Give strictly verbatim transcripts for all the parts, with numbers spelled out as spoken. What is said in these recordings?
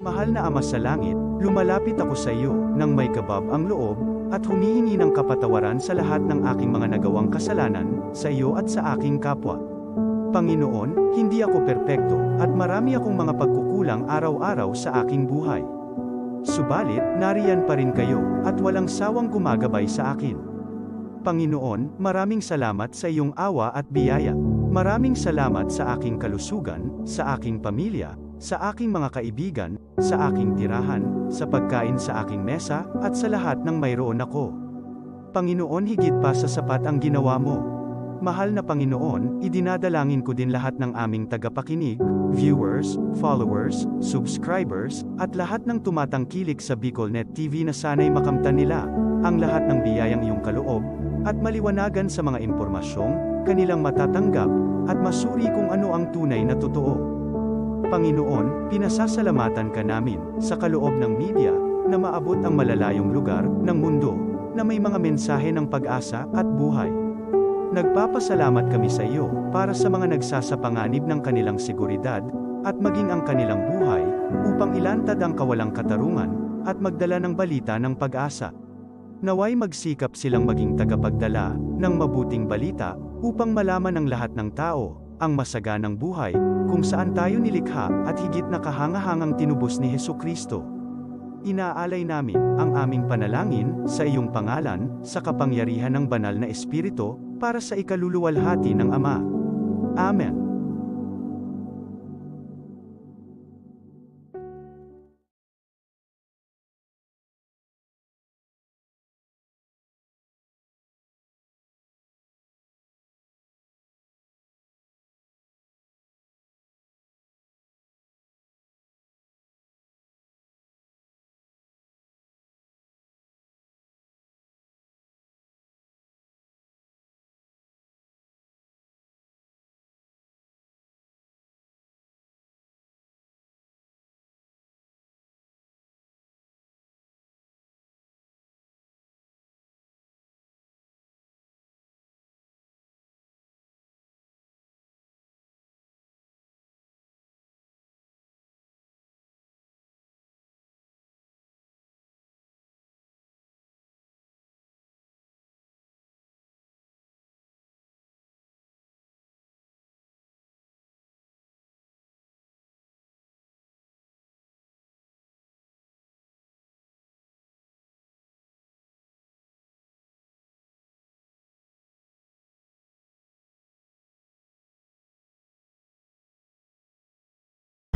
Mahal na Ama sa Langit, lumalapit ako sa iyo nang may kabab ang loob at humihingi ng kapatawaran sa lahat ng aking mga nagawang kasalanan sa iyo at sa aking kapwa. Panginoon, hindi ako perpekto at marami akong mga pagkukulang araw-araw sa aking buhay. Subalit, nariyan pa rin kayo at walang sawang gumagabay sa akin. Panginoon, maraming salamat sa iyong awa at biyaya. Maraming salamat sa aking kalusugan, sa aking pamilya, sa aking mga kaibigan, sa aking tirahan, sa pagkain sa aking mesa, at sa lahat ng mayroon ako. Panginoon, higit pa sa sapat ang ginawa mo. Mahal na Panginoon, idinadalangin ko din lahat ng aming tagapakinig, viewers, followers, subscribers, at lahat ng tumatangkilik sa Bicol Net T V na sana'y makamtan nila ang lahat ng biyayang iyong kaloob at maliwanagan sa mga impormasyong kanilang matatanggap at masuri kung ano ang tunay na totoo. Panginoon, pinasasalamatan ka namin sa kaloob ng media na maabot ang malalayong lugar ng mundo na may mga mensahe ng pag-asa at buhay. Nagpapasalamat kami sa iyo para sa mga nagsasapanganib ng kanilang seguridad at maging ang kanilang buhay upang ilantad ang kawalang katarungan at magdala ng balita ng pag-asa. Naway magsikap silang maging tagapagdala ng mabuting balita upang malaman ng lahat ng tao ang masaganang buhay kung saan tayo nilikha at higit na kahangahangang tinubos ni Jesu-Cristo. Inaalay namin ang aming panalangin sa iyong pangalan, sa kapangyarihan ng Banal na Espiritu, para sa ikaluluwalhati ng Ama. Amen.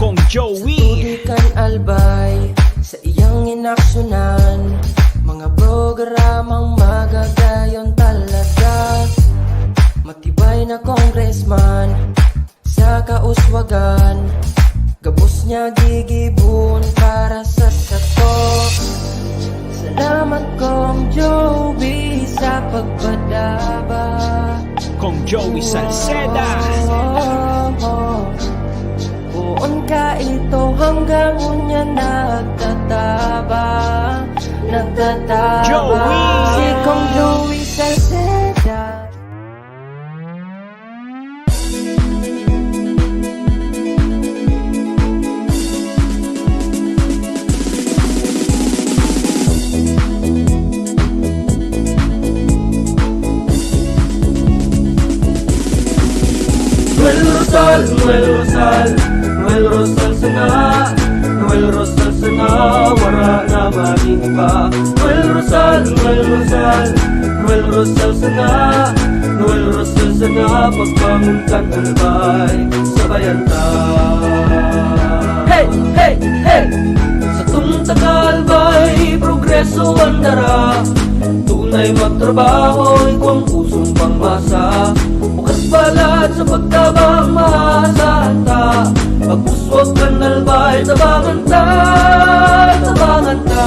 Kong Joey. Sa tubig kan Albay, sa iyang inaksyonan, mga programang magagayon talaga. Matibay na congressman, sa kauswagan, gabos niya gigibon para sa sato. Salamat, Kong Joey, sa pagpadaba. Kong Joey Salceda. Poon ka ito hanggang unya nagtataba, nagtataba. Joey! Si Kong Joey Salceda. Noel Rosal, Noel Rosal, Noel Rosal sana, Noel Rosal sana, wara na magin iba. Noel Rosal, Noel Rosal, Noel Rosal sana, Noel Rosal sana, pagbangon kan Albay, sabayan ta. Hey, hey, hey! Satong taga Albay, progreso an dara. Tunay magtrabaho, igwang pusong pangmasa. Bukas balat sa pagtabang, maasahan ta. Pag-uswag kan Albay, tabangan ta, tabangan ta.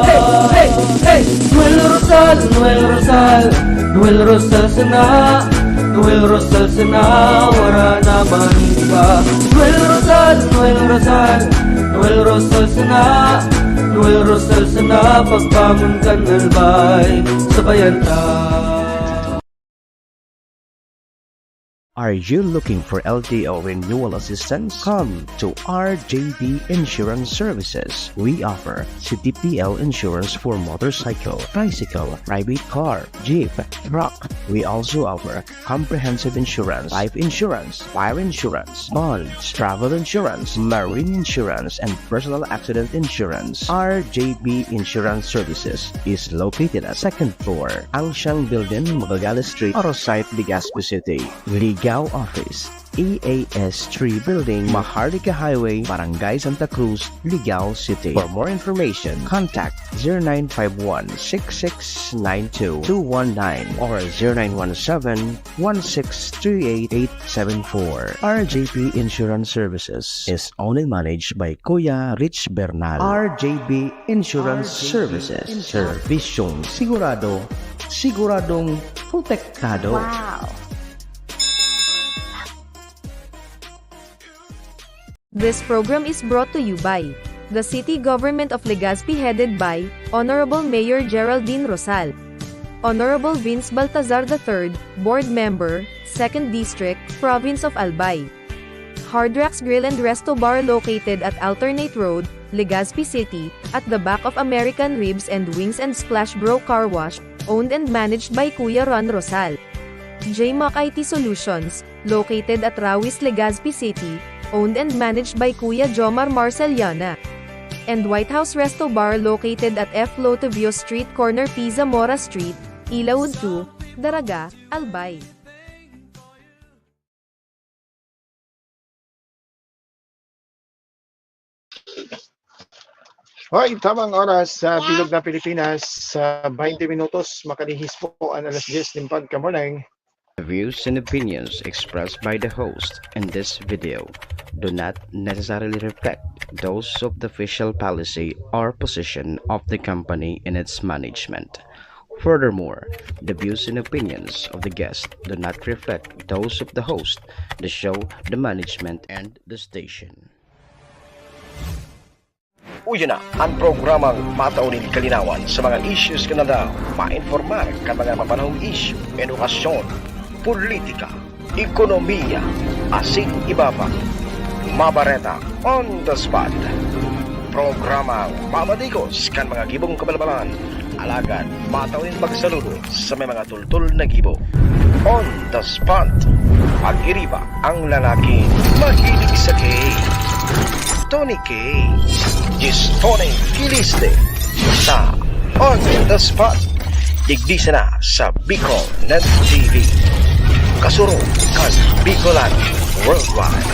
Hey, hey, hey! Noel Rosal, Noel Rosal, Noel Rosal sana, Noel Rosal sana, wara na man iba. Noel Rosal, Noel Rosal, Noel Rosal sana, Noel Rosal sana, pagbangon kan Albay, sabayan ta. Are you looking for L T O renewal assistance? Come to R J B Insurance Services. We offer C T P L insurance for motorcycle, tricycle, private car, jeep, truck. We also offer comprehensive insurance, life insurance, fire insurance, bonds, travel insurance, marine insurance, and personal accident insurance. R J B Insurance Services is located at second floor, Angshang Building, Magallanes Street, Orosite, Legazpi City. Ligao Office, E A S three Building, Maharlika Highway, Barangay Santa Cruz, Ligao City. For more information, contact zero nine five one, six six nine two, two one nine or zero nine one seven, one six three eight, eight seven four. R J P Insurance Services is owned and managed by Kuya Rich Bernal. R J B Insurance Services. Servisyong sigurado, siguradong protektado. Wow! This program is brought to you by the City Government of Legazpi, headed by Honorable Mayor Geraldine Rosal, Honorable Vince Baltazar the third, Board Member, Second District, Province of Albay. Hard Rocks Grill and Resto Bar, located at Alternate Road, Legazpi City, at the back of American Ribs and Wings and Splash Bro Car Wash, owned and managed by Kuya Ron Rosal. J Mac I T Solutions, located at Rawis, Legazpi City, owned and managed by Kuya Jomar Marceliana. And White House Resto Bar, located at F Lotovio Street, corner P Zamora Street, Ilaud two, Daraga, Albay. Hoy, tamang oras sa bilog na Pilipinas, sa twenty minutos, makalihis po ang alas diyes nin pagka-morning. The views and opinions expressed by the host in this video do not necessarily reflect those of the official policy or position of the company and its management. Furthermore, the views and opinions of the guest do not reflect those of the host, the show, the management, and the station. Uya na an programang matao nin kalinawan sa mga issues kan aldaw, mainformar kan mga mapanahong isyu, edukasyon, politika, ekonomiya, asin iba pa. Mabareta on the spot. Programang mamadigos kan mga gibong kabalbalan, alagad matao nin pagsaludo sa may mga tultol na gibo. On the spot. Pag-iriba ang lalaking mahilig sa K. Tony K. Gistone Kiliste sa On the Spot. Digdi sana sa Bicol Net T V. Kasurog kan Bicolano Worldwide.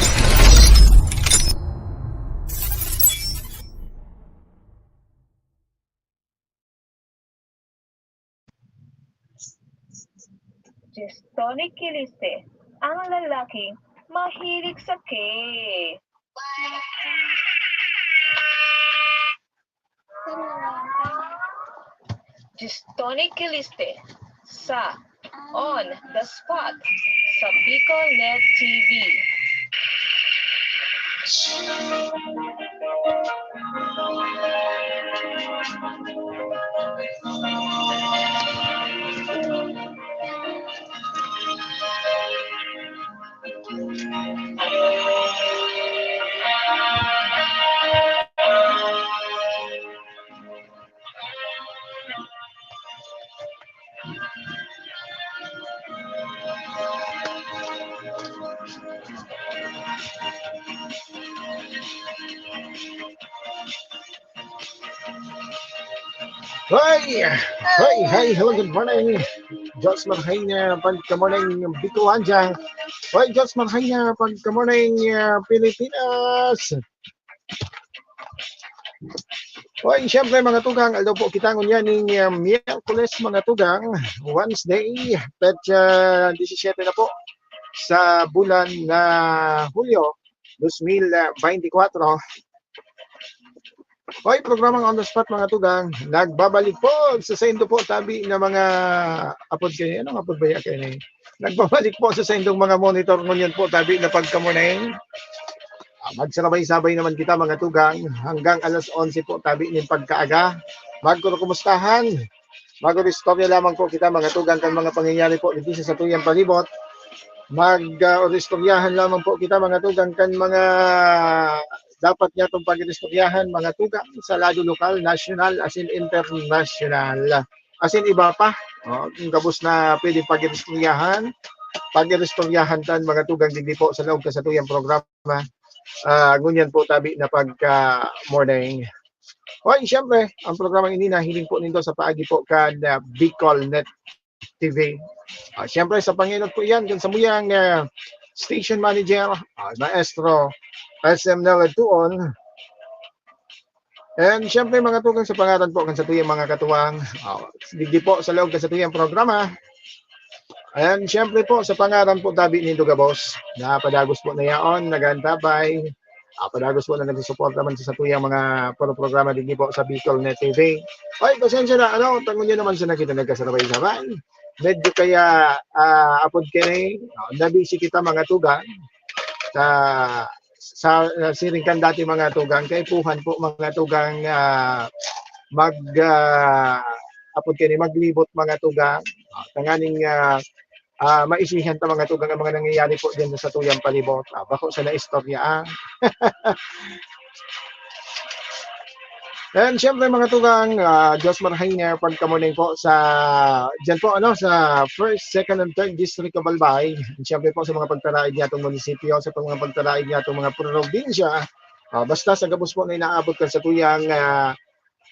Gistone Kiliste, ang lalaking mahilig sa K. Gistone Kiliste sa On the Spot sa Bicol Net T V. Hoy! Hoy! Hi! Hello, good morning! Diyos marhay na pagka-morning, Bicolandia. Hoy, Diyos marhay na pagka-morning, ah, Pilipinas. Hoy, siyempre, mga tugang, aldaw po kita ngunyan ning, ah, Miyerkules, mga tugang, Wednesday, petsa disisyete na po sa bulan na Hulyo, dos mil beintikwatro. Hoy, programang On the Spot, mga tugang, nagbabalik po sa saindo po tabi na mga apod kayo. Anong apod ba yan kayo na yun? Nagbabalik po sa saindong mga monitor ngunyan po tabi na pagka-morning. Ah, magsabay-sabay naman kita, mga tugang, hanggang alas onse po tabi nin pagkaaga. Magkukumustahan, mag-istorya lamang po kita, mga tugang, kan mga pangyayari po dito sa satuyang palibot. Mag, ah, oristoryahan lamang po kita, mga tugang, kan mga dapat niyatong pag-oristoryahan, mga tugang, sa lado lokal, nasyonal, asin internasyonal, asin iba pa. Oh, kung gabos na pwedeng pag-oristoryahan, pag-oristoryahan tan, mga tugang, digdi po sa laog kan satuyang programa. Ah, ngunyan po tabi na pagka-morning. Hoy, siyempre, ang programang ini nahiling po nindo sa paagi po kan, ah, Bicol Net T V. Ah, siyempre, sa pangenot po iyan kan samuyang, ah, station manager, ah, Maestro S M Nelad Tuon. And siyempre, mga tugang, sa pangaran po kan satuyang mga katuwang, ah, digdi po sa laog kan satuyang programa. And siyempre po, sa pangaran po tabi nindo gabos, na padagos po na yaon, nag-aantabay, ah, padagos po na nagsusuporta man sa satuyang mga puro programa digdi po sa Bicol Net T V. Ay, pasensya na, ano, tangon nyo naman sa nakita nagkasabay-sabay. Medyo kaya, ah, apod kini, ah, nabisi kita, mga tugang, sa, sa, sa siring kan dati, mga tugang, kaipuhan po, mga tugang, ah, mag, ah, apod kini, maglibot, mga tugang. Ah, tanganing, ah, ah, maisihan ta, mga tugang, ang mga nangyayari po diyan sa satuyang palibot. Ah, bako sa naistorya, ah. And siyempre, mga tugang, ah, Diyos Marhaina, pagka-morning po sa, dyan po, ano, sa first, second, and third District of Albay. And siyempre po sa mga pagtaraig niyatong munisipyo, sa mga pagtaraig niyatong mga probinsya. Ah, basta sa gabos po na inaabot kan satuyang, ah,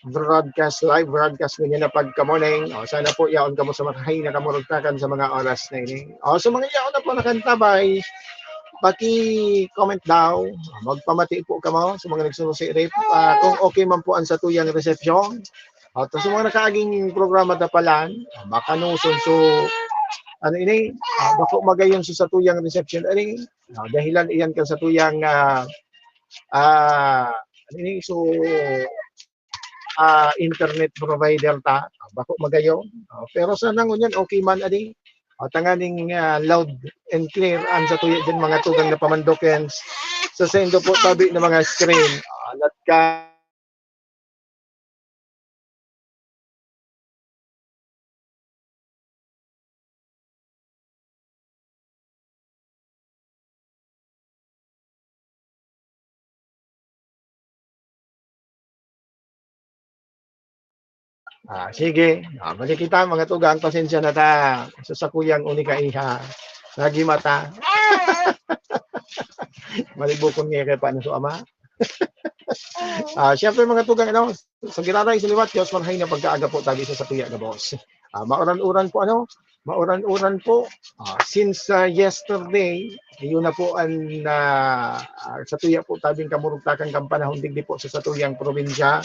broadcast, live broadcast ninyo na pagka-morning. O, sana po yaon kamo sa marhay na kamurugtakan sa mga oras na ini. O, sa mga yaon na po nakantabay, paki-comment daw. Magpamati po kamo sa mga nagsususirit. Ah, kung okay man po ang satuyang reception. At sa mga nakaaging programa ta palan, ah, makanuson. So, ano ini? Ah, bako magayon sa satuyang reception. Ano ini? Ah, dahilan iyan kan satuyang, ah, ah, ano ini? So, ah, internet provider ta. Ah, bako magayon. Ah, pero sana ngunyan, okay man, adi. Ah, tanganing, ah, loud and clear ang satuya dyan, mga tugang na pamandokens. Sa saindo po tabi ng mga screen. Ah, latka. Ah, sige. Ah, balik kita, mga tugang, pasensya na ta. Sa sakuyang unika iha. Lagi mata. Malibukon nga kay paano so ama. Ah, siyempre, mga tugang, ano, sa giraray, sa liwat, Diyos, marhay na pagkaaga po tabi sa satuya na boss. Ah, mauran-uran po, ano, mauran-uran po. Ah, since, ah, yesterday, yun na po ang, ah, ah, satuya po tabing kamurugtakan kan panahon digdi po sa satuyang probinsya.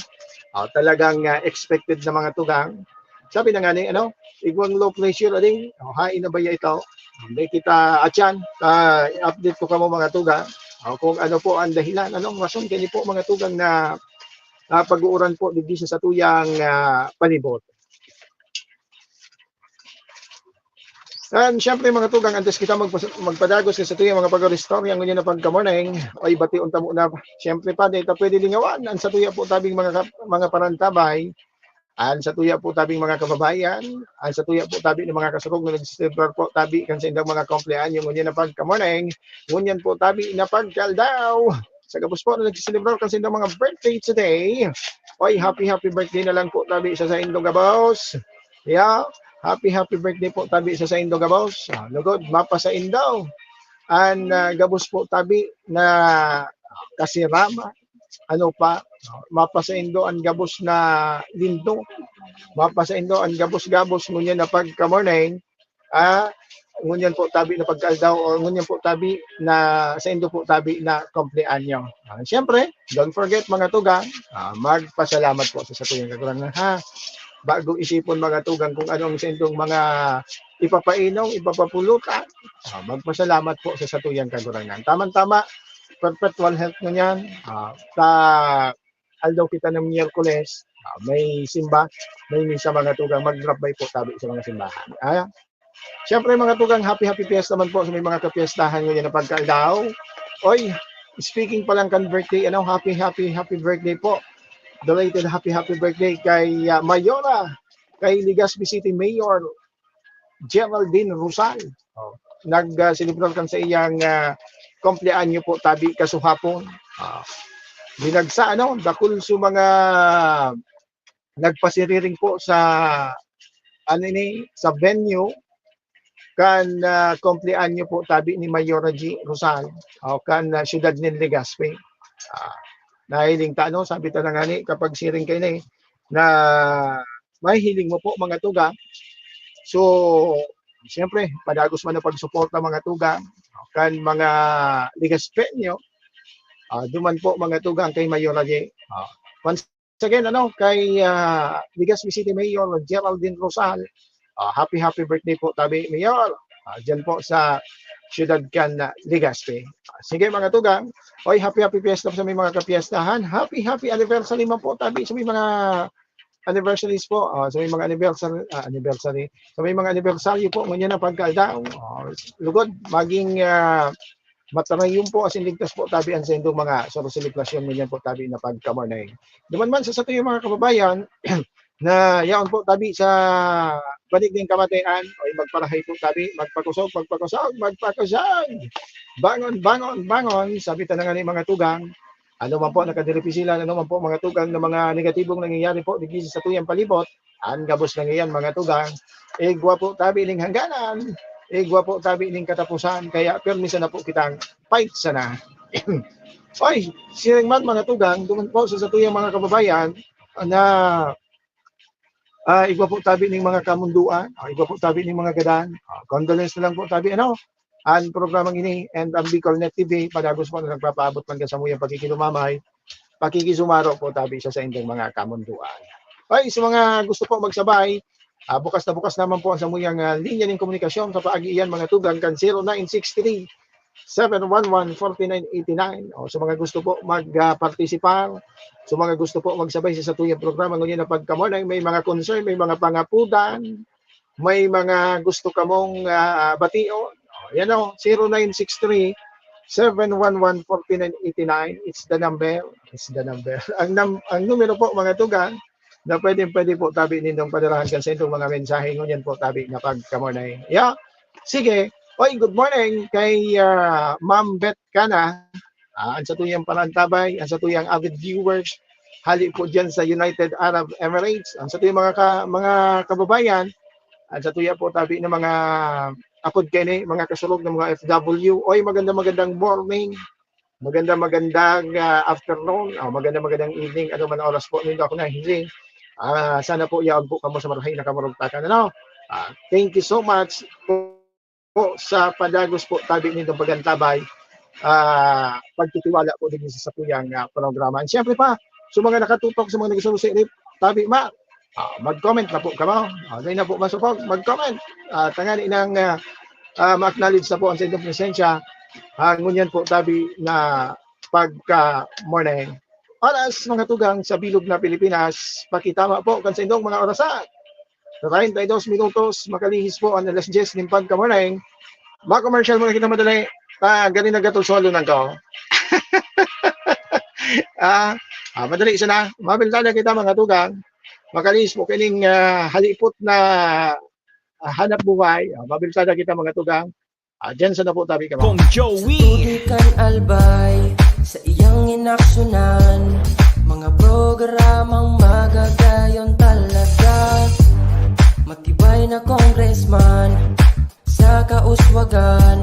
Ah, talagang, ah, expected na mga tugang. Sabi na nga ni, ano, igwang low pressure, ading, oh, hain na ba ya ito? Hindi kita atyan. Ah, update ko kamo, mga tugang. Oh, kung ano po ang dahilan, anong rason kani po, mga tugang, na, ah, pag-uuran po digdi sa satuyang, ah, palibot. And syempre, mga tugang, antes kita magpas-, magpadagos sa satuyang mga pag-oristorya ngunyan na pagka-morning, ay bation ta muna. Syempre pa, di ta pwede lingawan ang satuya po tabing mga kap-, mga parantabay, ang satuya po tabing mga kababayan, ang satuya po tabi ng mga kasarog na nagsiselebrar po tabi kan saindang mga kumpleanyo ngunyan na pagka-morning, ngunyan po tabi na pagkaldaw. Sa gabos po na nagsiselebrar kan saindang mga birthday today, oy, happy, happy birthday na lang po tabi sa saindo gabos. Yeah, happy, happy birthday po tabi sa saindo gabos. Ah, lugod, mapasaindo. An, ah, gabos po tabi na kasirama. Ano pa, mapasaindo an gabos na lindo. Mapasaindo an gabos-gabos ngunyan na pagka-morning. Ah, ngunyan po tabi na pagkaaldaw o ngunyan po tabi na saindo po tabi na kumpleanyo. Ah, siyempre, don't forget, mga tugang, ah, magpasalamat po sa satuyang Kagurangnan, ha. Bago isipon, mga tugang, kung ano ang saindong mga ipapainom, ipapapulutan, ah, magpasalamat po sa satuyang Kagurangnan. Tamang-tama, perpetual health ngunyan. Ah, sa aldaw kita ng Miyerkules, ah, may simba, may misa, mga tugang, mag-drop by po tabi sa mga simbahan. Ah, siyempre, mga tugang, happy, happy fiesta man po sa may mga kapiestahan ngunyan na pagkaaldaw. Oy, speaking pa lang kan birthday, ano, happy, happy, happy birthday po. Belated happy, happy birthday kay, ah, Mayora, kay Legazpi City Mayor Geraldine Rosal. Oh. nag, ah, selebrar kan sa iyang, ah, kumpleanyo po tabi kasuhapon. Ah, binagsa, ano, dakul sa mga nagpasiriring po sa, ano ini, sa venue kan, ah, kumpleanyo po tabi ni Mayor G Rosal o kan, ah, siyudad nin Legazpi. Ah, nahiling ta, ano, sabi ta na ngani, kapag siring kaini, na mahihiling mo po, mga tugang. So, siyempre, padagos man ang pagsuporta, mga tugang, kan mga Legazpeño, ah, duman po, mga tugang, kay Mayor Raje. Ah, once again, ano, kay, ah, Legazpi City Mayor Geraldine Rosal, ah, happy, happy birthday po, tabi, Mayor. Ah, dyan po sa siyudad kan, ah, Legazpi. Ah, sige, mga tugang. Oy, happy, happy fiesta sa may mga kapiestahan. Happy, happy anniversary man po, tabi, sa may mga anniversaries po. Ah, sa may mga anniversary, ah, anniversary. Sa may mga anibersaryo po, ngunyan na pagkaaldaw. Ah, lugod, maging, ah, matarayon po, asin ligtas po, tabi, ang saindong mga saro-selebrasyon ngunyan po, tabi, na pagkamorning. Duman man sa satuyang mga kababayan, na yaon po, tabi, sa banig nin kamatayan, oy, magparahay po, tabi, magpakusog, magpakusog, magpakusog! Bangon, bangon, bangon! Sabi ta na nga ni mga tugang, ano man po, nakadiripi sila, ano man po, mga tugang, na mga negatibong nangyayari po digdi sa satuyang palibot, an gabos na ngayan, mga tugang, igwa po tabi ning hangganan, igwa po tabi ning katapusan, kaya pirmi sana po kitang fight sana. Oy, siring man, mga tugang, duman po sa satuyang mga kababayan na, ah, igwa po tabi ning mga kamundoan, ah, igwa po tabi ning mga gadan. Ah, condolence na lang po tabi, ano, an programang ini and ang Bicol Net T V, padagos po na nagpapaabot man kan samuyang pakikilumamay, pakikisumaro po tabi sa saindong mga kamundoan. Ay, sa mga gusto po magsabay, ah, bukas na bukas naman po ang samuyang, ah, linya nin komunikasyon sa paagi iyan, mga tugang, kan zero nine six three, seven one one, forty nine eighty nine. O, sa mga gusto po mag, ah, partisipar, sa mga gusto po magsabay sa satuyang programa ngunyan na pagkamorning, may mga concern, may mga pangapudan, may mga gusto kamong, ah, bation, o, yan o, zero nine six three, seven one one, forty nine eighty nine. It's the number. It's the number. Ang nam-, ang numero po, mga tugang, na pwedeng-pwede po tabi nindong padalahan kan saindong mga mensahe ngunyan po tabi na pagkamorning. Yeah. Sige. Oy, good morning kay, ah, Ma'am Beth Cana. Ah, ang satuyang panantabay, ang satuyang avid viewers, hali po diyan sa United Arab Emirates. Ang satuyang mga ka-, mga kababayan, ang satuya po tabi ng mga apod kaini, mga kasurog ng mga F W. Oy, maganda, magandang morning. Maganda, magandang, ah, afternoon. O, maganda, magandang evening. Ano man ang oras po nindo ako nahihiling. Ah, sana po yaon po kamo sa marahay na kamurugtakan, ano? Ah, thank you so much po sa padagos po tabi nindong pagantabay, ah, pagtitiwala po din sa satuyang, ah, programa. And syempre pa, sa mga nakatutok, sa mga nagsususi ni tabi, ma-, ah, mag-comment na po kamo. Ah, dahil na po masupog, mag-comment. Ah, tangani nang, ah, ah, ma-acknowledge na po ang sa inyong presensya. Ah, ngunyan po tabi na pagka-morning. Oras, mga tugang, sa bilog na Pilipinas, pakitama po kan sa inyong mga orasan. Treinta y dos minutos, makalihis po ang alas diyes nin pagkamorning. Ma-commercial muna kita madali. Ah, galing nagkatulsolo ng kao. Ah, ah, madali sana. Mabiltada kita, mga tugang. Makalihis po kining, ah, halipot na, ah, hanap buhay. Ah, mabiltada kita, mga tugang. Ah, dyan sa napo tabi ka, Kong Joey. Tubig kan Albay, sa iyang inaksyonan, mga programang magagayon talaga. Matibay na congressman, sa kauswagan,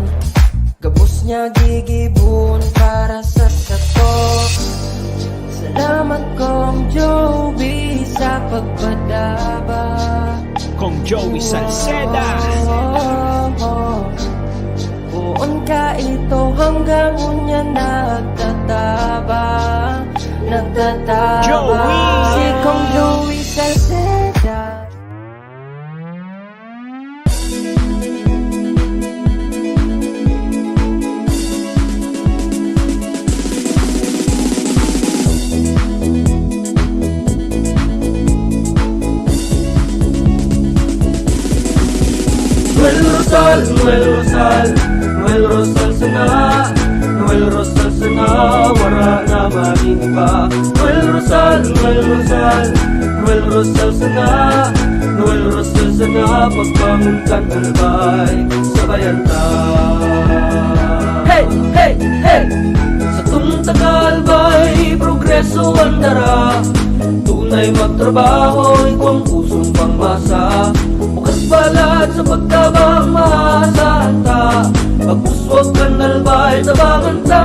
gabos niya gigibon para sa sato. Salamat, Kong Joey, sa pagpadaba. Kong Joey Salceda. Oh, oh, oh. Poon ka ito hanggang unya nagtataba, nagtataba. Joey. Si Kong Joey Salceda. Noel Rosal, Noel Rosal, Noel Rosal sana, Noel Rosal sana, wara na magin iba. Noel Rosal, Noel Rosal, Noel Rosal sana, Noel Rosal Sana pagbangon kan Albay, sabayan ta. Hey! Hey! Hey! Sa tong taga Albay, progreso ang dara. Tunay magtrabaho, igwang pusong pangmasa. Bukas balat sa pagtabang, maasahan ta. Pagpuswag kan Albay, tabangan ta,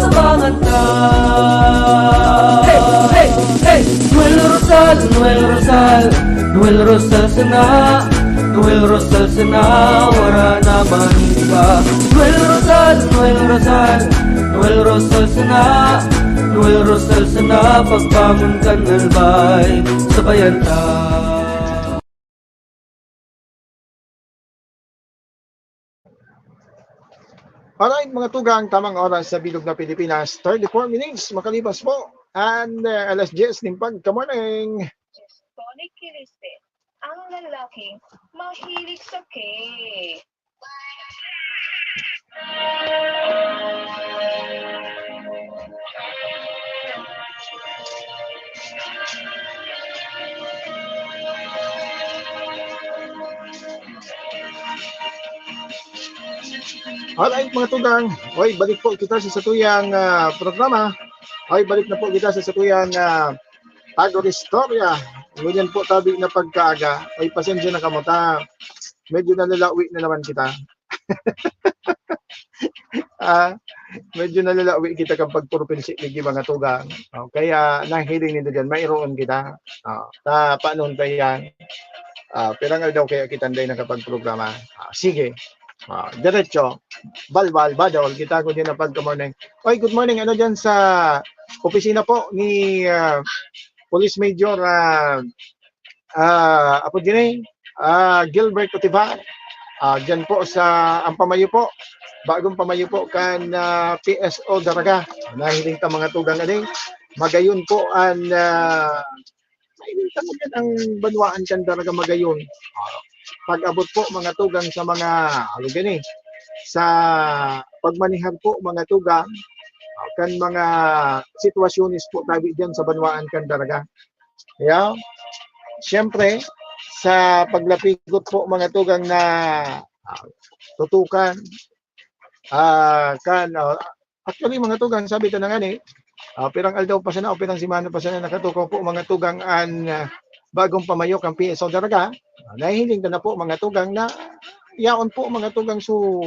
tabangan ta. Hey! Hey! Hey! Noel Rosal, Noel Rosal, Noel Rosal sana, Noel Rosal sana, wara na man iba. Noel Rosal, Noel Rosal, Noel Rosal sana, Noel Rosal sana, pagbangon kan Albay, sabayan ta. Alright, mga tugang, tamang oras sa bilog na Pilipinas, thirty-four minutes makalipas po an, uh, alas diyes ning pagka-morning. Tonic Kiliste, ang lalaking mahilig sa cake. Alright, mga tugang. Oy, balik po kita sa satuyang, ah, programa. Oy, balik na po kita sa satuyang, ah, Tagor Istorya. Ngunyan po tabi na pagkaaga. Oy, pasensya na kamo ta. Medyo nalalawi na naman kita. Ah, medyo nalalawi kita kan pagpurupilsi digdi, mga tugang. Oh, kaya nahiling nindo diyan, mairoon kita. Ah, ta, paano ta yan? Ah, pirang aldaw kaya kita nday nakapagprograma. Ah, sige. Ah, diretso. Balbal, badol. Kita ko din ang pagka-morning. Oy, good morning. Ano dyan sa opisina po ni, ah, Police Major, ah, ah, apo din eh, ah, Gilbert Otivar. Ah, dyan po sa, ang pamayo po, bagong pamayo po kan, ah, P S O Daraga. Nahiling ta, mga tugang, ani, magayon po an, ah, nahiling ta, mga ang banwaan kan Daraga magayon. Ah, pag-abot po, mga tugang, sa mga, ano gani, sa pagmanihar po, mga tugang, ah, kan mga sitwasyones po tabi dyan sa banwaan kan Daraga. Kaya, siyempre, sa paglapigot po, mga tugang, na, ah, tutukan, ah, kan, ah, actually, mga tugang, sabi ta na nga ni, ah, pirang aldaw pa sana o pirang semana pa sana nakatukaw po, mga tugang, an, ah, bagong pamayo kan P S O Daraga. Ah, nahihiling ta na po, mga tugang, na yaon po, mga tugang, so,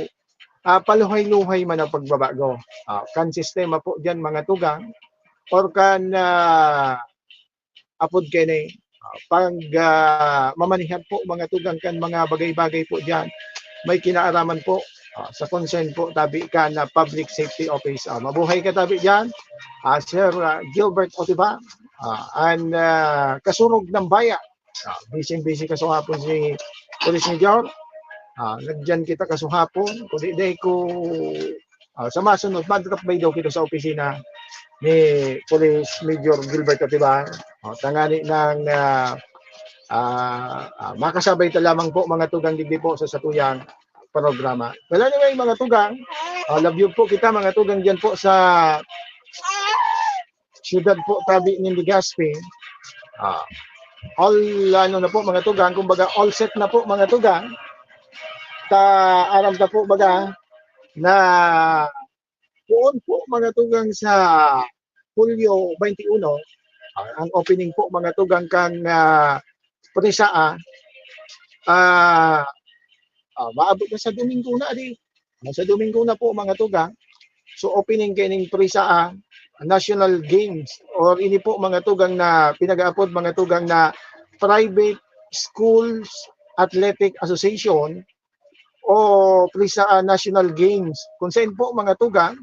ah, paluhay-luhay man ang pagbabago. Ah, kan sistema po diyan, mga tugang, or kan, ah, apod kini, ah, pag, ah, mamanihar po, mga tugang, kan mga bagay-bagay po diyan, may kinaaraman po, ah, sa concern po tabi kan, ah, Public Safety Office. Ah, mabuhay ka tabi diyan, ah, Sir, ah, Gilbert Otivar, ah, an, ah, kasurog ng bayan. Ah, busy-busy kasuhapon si Police Major. Ah, nagdiyan kita kasuhapon. Kundi dai ko, ah, sa masunod, mag-drop by daw kita sa opisina ni Police Major Gilbert Otivar. Oh, tangani ng, ah, ah, ah, makasabay ta lamang po, mga tugang, digdi po sa satuyang programa. Well, anyway, mga tugang, ah, love you po kita, mga tugang, diyan po sa siyudad po tabi nin Legazpi. Ah, all, ano na po, mga tugang, kumbaga, all set na po, mga tugang. Ta, aram ta po, baga, na poon po, mga tugang, sa Hulyo twenty-one, ah, ang opening po, mga tugang, kan, ah, Presaa, ah, ah, maabot na sa Domingo na, di. Ah, sa Domingo na po, mga tugang. So, opening kaining Presaa National Games, or ini po, mga tugang, na pinag-aapod, mga tugang, na Private Schools Athletic Association o Presaa National Games. Kung sain po, mga tugang,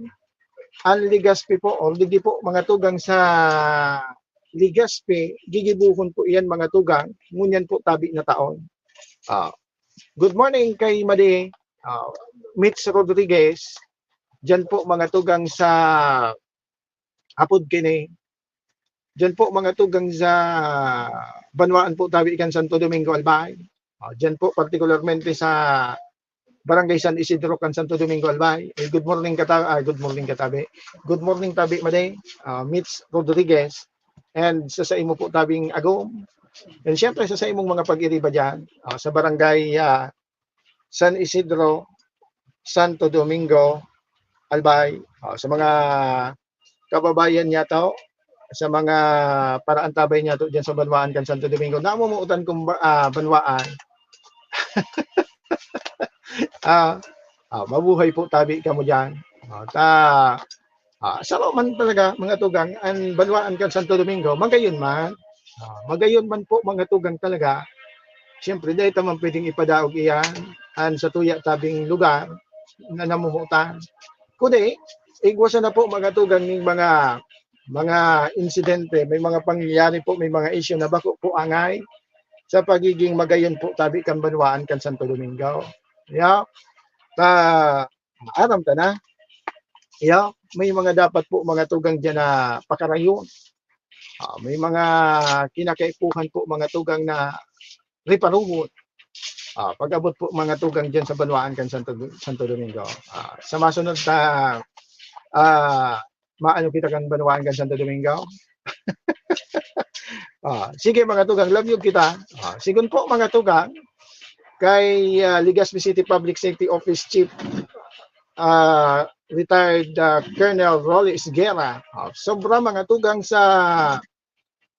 ang Legazpi po, or digdi po, mga tugang, sa Legazpi, gigibohon po iyan, mga tugang, ngunyan po tabi na taon. Ah, good morning kay Madi, ah, Mitch Rodriguez. Diyan po, mga tugang, sa apod kini. Diyan po, mga tugang, sa banwaan po tabi kan Santo Domingo, Albay. Ah, diyan po, partikularmente sa Barangay San Isidro kan Santo Domingo, Albay. Eh, good morning, kata-, ah, good morning, katabi. Good morning, tabi, Madi, ah, Mitch Rodriguez. And sa, sa imo po tabing agom, And syempre, sa, sa imong mga pag-iriba dyan, ah, sa barangay, ah, San Isidro, Santo Domingo, Albay, ah, sa mga kababayan niya to, sa mga paraantabay niya to dyan sa banwaan kan Santo Domingo, namumuutan kong ba-, ah, banwaan. Ah, ah, mabuhay po tabi kamo dyan. Ah, ta, ah, saro man talaga, mga tugang, ang banwaan kan Santo Domingo, magayon man. Ah, magayon man po, mga tugang, talaga. Siyempre, dahil ta man pwedeng ipadaog iyan, an sa tuya tabing lugar na namumutan. Kundi, igwa sana po, mga tugang, ning mga, mga insidente, may mga pangyayari po, may mga isyu na bako po angay sa pagiging magayon po tabi kan banwaan kan Santo Domingo. Ya, ta, aram ta na. Ya, may mga dapat po, mga tugang, diyan na pakarayon. Ah, may mga kinakaipuhan po, mga tugang, na reparuhon. Ah, pag-abot po, mga tugang, diyan sa banwaan kan Santo, Santo Domingo. Ah, sa masunod ta, ah, maano kita kan banwaan kan Santo Domingo? Ah, sige, mga tugang, labyog kita. Ah, sigon po, mga tugang, kay, ah, Legazpi City Public Safety Office Chief, ah, retired, ah, Colonel Rolly Esguerra. Ah, sobra, mga tugang, sa,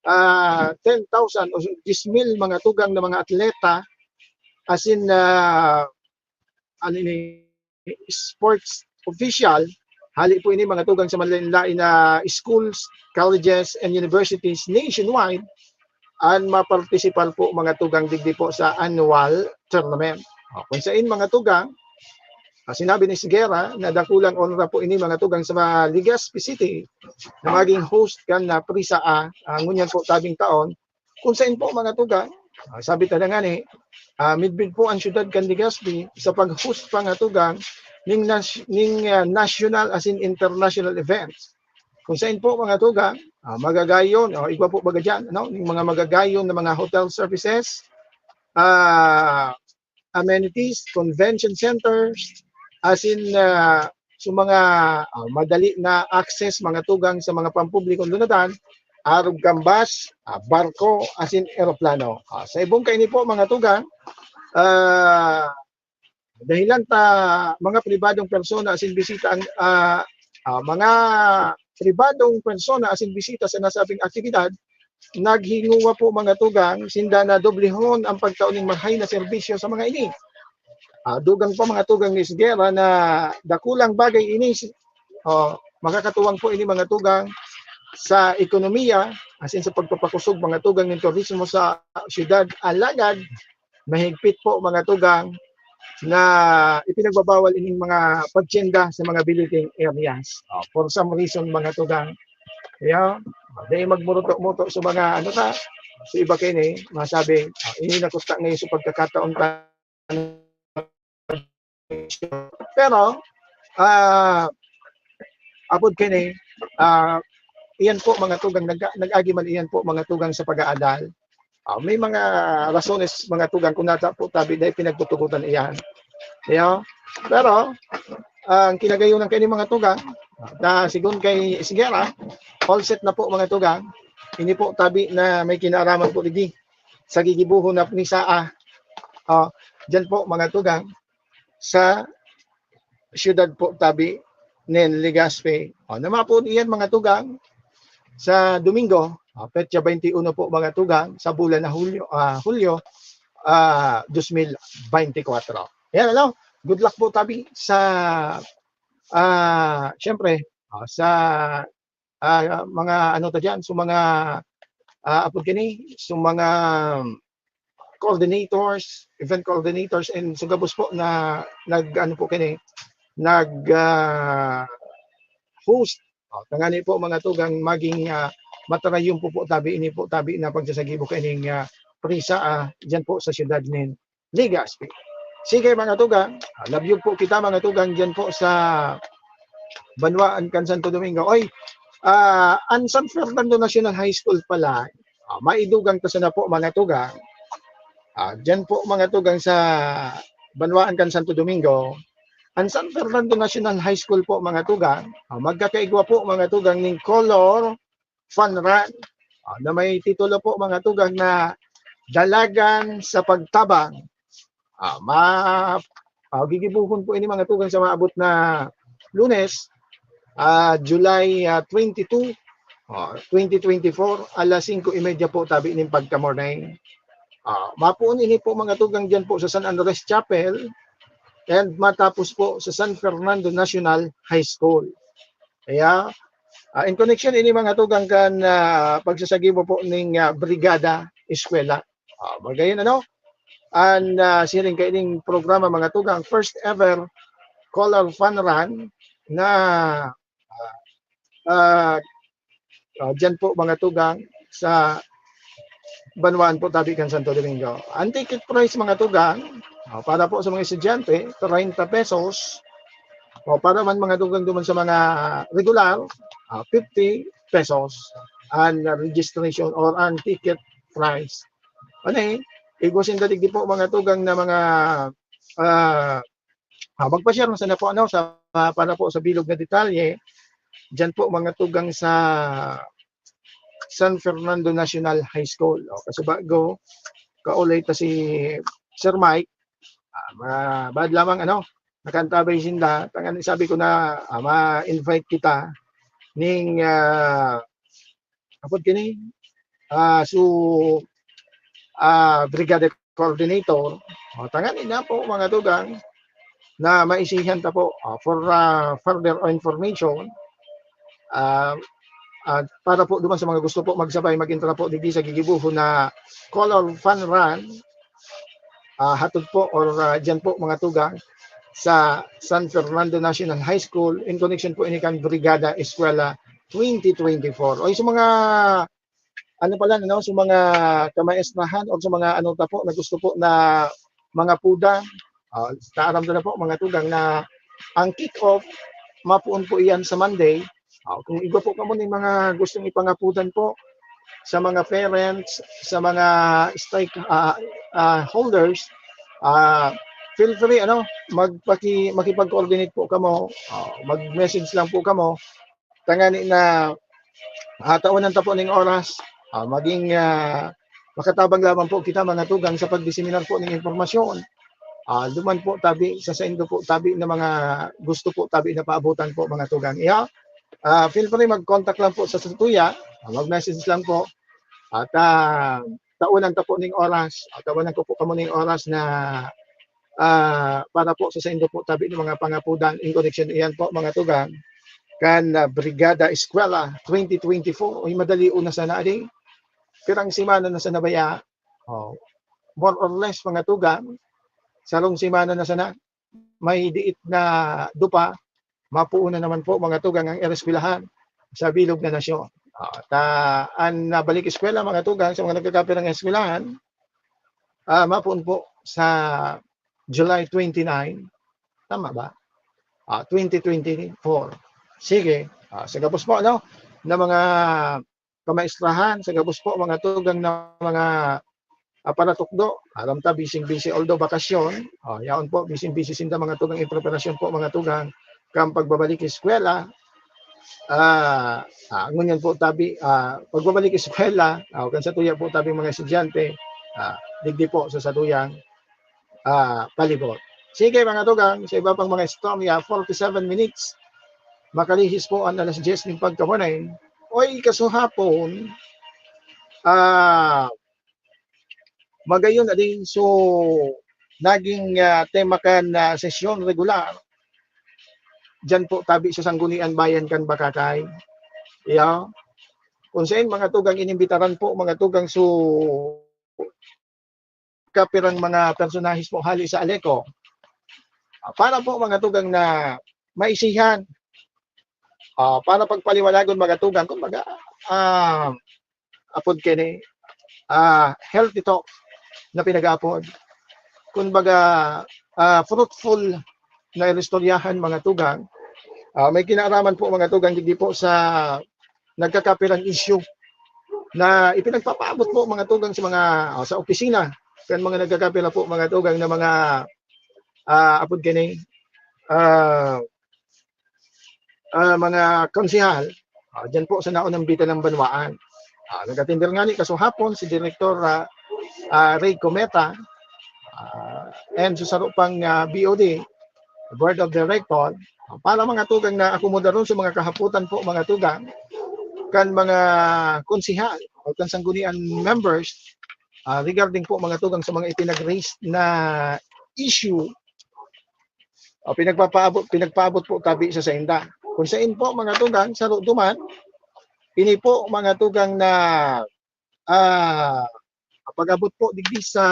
ah, ten thousand o diyes mil, mga tugang, na mga atleta, as in, ah, ano ini, sports official, hali po ini, mga tugang, sa malain-lain na schools, colleges, and universities nationwide, an mapartisipar po, mga tugang, digdi po sa annual tournament. O, kung sain, mga tugang, ah, sinabi ni Esguerra na dakulang onra po ini, mga tugang, sa Legazpi City na maging host kan na Prisa A, ah, ngunyan po tabing taon, kung sain po, mga tugang, ah, sabi ta na ngani, ah, midbid po ang syudad kan Legazpi sa pag-host, mga tugang, ning nas-, ning, ah, national as in international events. Kung sain po, mga tugang, ah, magagayon, o igwa po baga diyan, ano, ning mga magagayon na mga hotel services, ah, amenities, convention centers, as in, ah, sa mga, ah, madali na access, mga tugang, sa mga pampublikong lunadan, arog kan bus, ah, barko, as in eroplano. Ah, sa ibong kaini po, mga tugang, ah, dahilan ta mga pribadong persona as in bisita ang, ah, ah, mga pribadong persona as in bisita sa nasabing aktibidad, naghinguwa po, mga tugang, sinda na doblehon ang pagtao ning marahay na serbisyo sa mga ini. Ah, dugang pa, mga tugang, ni Esguerra, na dakulang bagay ini, si-, oh, makakatuwang po ini, mga tugang, sa ekonomiya, as in sa pagpapakosog, mga tugang, nin turismo sa syudad. Alagad, mahigpit po, mga tugang, na ipinagbabawal ining mga pagtienda sa mga billeting areas. Oh, for some reason, mga tugang, yeah, dahil magmuruto-muto sa mga, ano ta, sa iba kaini, masabi, ah, ini na kusta ngayon sa pagkakataon ta. Pero, ah, apod kaini, ah, iyan po, mga tugang, nag-, nag-agi man iyan po, mga tugang, sa pag-aadal. Ah, may mga rasones, mga tugang, kung nata po tabi na ipinagtutugutan iyan. Iyo. Pero, ang kinagayonan kaini, mga tugang, na sigon kay Esguerra, all set na po, mga tugang. Ini po tabi na may kinaaraman po digdi sa gigibohon na Prisa A. Ah, diyan po, mga tugang, sa siyudad po tabi nin Legazpi. O, na mapod iyan, mga tugang, sa Domingo, ah, petsa twenty-uno po, mga tugang, sa bulan na Hulyo, ah, Hulyo, ah, dos mil beintikwatro. Yan, ano? Good luck po tabi sa, ah, siyempre, ah, sa, ah, mga ano ta diyan, so mga, ah, apod kini, so mga coordinators, event coordinators, and so gabos po na nag-ano po kini, nag, ah, host. O, tangani po, mga tugang, maging, ah, matarayon po po tabi ini po tabi na pagsasagibo kaining, ah, Prisa A, diyan po sa siyudad nin Legazpi. Sige, mga tugang, ah, labyog po kita, mga tugang, diyan po sa banwaan kan Santo Domingo. Oy, ah, ang San Fernando National High School pala, ah, maidugang ta sana po, mga tugang. Ah, diyan po, mga tugang, sa banwaan kan Santo Domingo. Ang San Fernando National High School po, mga tugang, ah, magkakaigwa po, mga tugang, ning color fun run. ah, na may titulo po, mga tugang, na Dalagan sa Pagtabang. Ah, ma-, ah, gigibohon po ini, mga tugang, sa maabot na Lunes, ah, July, ah, twenty-two, ah, twenty twenty-four, alas singko y media po tabi nin pagka-morning. Ah, mapoon ini po, mga tugang, diyan po sa San Andres Chapel and matapos po sa San Fernando National High School. Kaya, ah, in connection ini, mga tugang, kan, ah, pagsasagibo po ning, ah, Brigada Eskwela. Ah, magayon, ano, an, ah, siring kaining programa, mga tugang, first ever Color Fun Run na, ah, ah, ah, diyan po, mga tugang, sa banwaan po tabi kan Santo Domingo. Ang ticket price, mga tugang, ah, para po sa mga estudyante, treinta pesos. O para man, mga tugang, duman sa mga regular, ah, fifty pesos an registration or an ticket price. Ano eh, igwa sinda digdi po, mga tugang, na mga, ah, ah, magpa-share na sana po, ano, sa, ah, para po sa bilog na detalye, diyan po, mga tugang, sa San Fernando National High School. O, kasubago, kaulay ta si Sir Mike, ah, ma-, bad lamang, ano, nakantabay sinda, tangan sabi ko na, ah, ma-invite kita ning, ah, apod kini, ah, so, ah, brigada coordinator, o, tangan ina po, mga tugang, na maisihan ta po, ah, for, ah, further information, ah, at para po duman sa mga gusto po magsabay, mag-entra po digdi sa gigibohon na Color Fun Run, ah, hatod po or, ah, diyan po, mga tugang, sa San Fernando National High School in connection po ini kan Brigada Eskwela twenty twenty-four. O, sa mga ano pala, no, sa mga kamaestrahan o sa mga ano ta po na gusto po na mga puda, ah, taaram ta na po, mga tugang, na ang kick-off mapoon po iyan sa Monday. Ah, kung igwa po kamo ning mga gustong ipangapudan po sa mga parents, sa mga stake, ah, ah, holders, ah, feel free, ano, magpaki-, makipag-coordinate po kamo, ah, mag-message lang po kamo, tangani na, ah, taonan ta po ning oras, ah, maging, ah, makatabang lamang po kita, mga tugang, sa pagdiseminar po ning impormasyon. Ah, duman po tabi sa saindo po tabi na mga gusto po tabi na paabotan po, mga tugang. Iya, ah, feel free mag-contact lang po sa satuya, ah, mag-message lang po. At, ah, taonan ta po ning oras, ah, taonan ko po kamo ning oras na, ah, para po sa saindo po tabi ng mga pangapudan in connection iyan po, mga tugang, kan, ah, Brigada Eskwela twenty twenty-four. Uy, madali una sana, adi. Pirang semana na sana baya? Oh, more or less, mga tugang, sarong semana na sana, may diit na dupa, mapoon na naman po, mga tugang, ang ereskwelahan sa bilog na nasyon. Ah, ta-, an nabalik eskwela, mga tugang, sa mga nagkakapirang eskwelahan, ah, mapoon po sa July twenty-nine. Tama ba? Ah, twenty twenty-four. Sige. Ah, sa gabos po, ano, na mga kamaestrahan, sa gabos po, mga tugang na mga, ah, paratukdo. Aram ta, busy-busy, although bakasyon. Oh, yaon po, busy-busy sinda, mga tugang, in preparasyon po, mga tugang, kan pagbabalik eskwela. Ah, ah, ngunyan po tabi, ah, pagbabalik eskwela, ah, kan satuya po tabi mga estudyante, ah, digdi po sa satuyang, ah, palibot. Sige, mga tugang, sa iba pang mga istorya, forty-seven minutes, makalihis po ang alas diyes nin pagkabanay. Oy, kasuhapon, ah, magayon na din. So, naging, ah, tema kan, ah, sesyon regular. Diyan po tabi sa Sanggunian Bayan kan Bacacay. Yeah. Kung saan mga tugang inimbitaran po, mga tugang su-, kapirang mga personahes po hali sa Aleco. Ah, para po mga tugang na maisihan, ah, para pagpaliwanagon mga tugang, kumbaga, ah, apod kini, ah, healthy talk na pinag-aapod. Kumbaga, ah, fruitful na inistoryahan mga tugang. Ah, may kinaaraman po mga tugang, hindi po sa nagkakapirang issue na ipinagpapaabot po mga tugang sa mga, ah, sa opisina kan mga nagkakapira po mga tugang na mga, ah, apod kini, ah, ah, mga konsehal, ah, diyan po sa naunang bitan ng banwaan. Ah, nag-atender ngani kasuhapon si Direktor, ah, ah, Ray Cometa, ah, and sa saro pang, ah, B O D, Board of Director, ah, para mga tugang na akomodaron sa mga kahapotan po, mga tugang, kan mga konsehal o kan sanggunian members, ah, regarding po, mga tugang, sa mga ipinag-raise na issue o pinagpapaabot, pinagpaabot po tabi sa sainda. Kung sain po, mga tugang, saro duman, ini po, mga tugang, na, ah, pag-abot po digdi sa,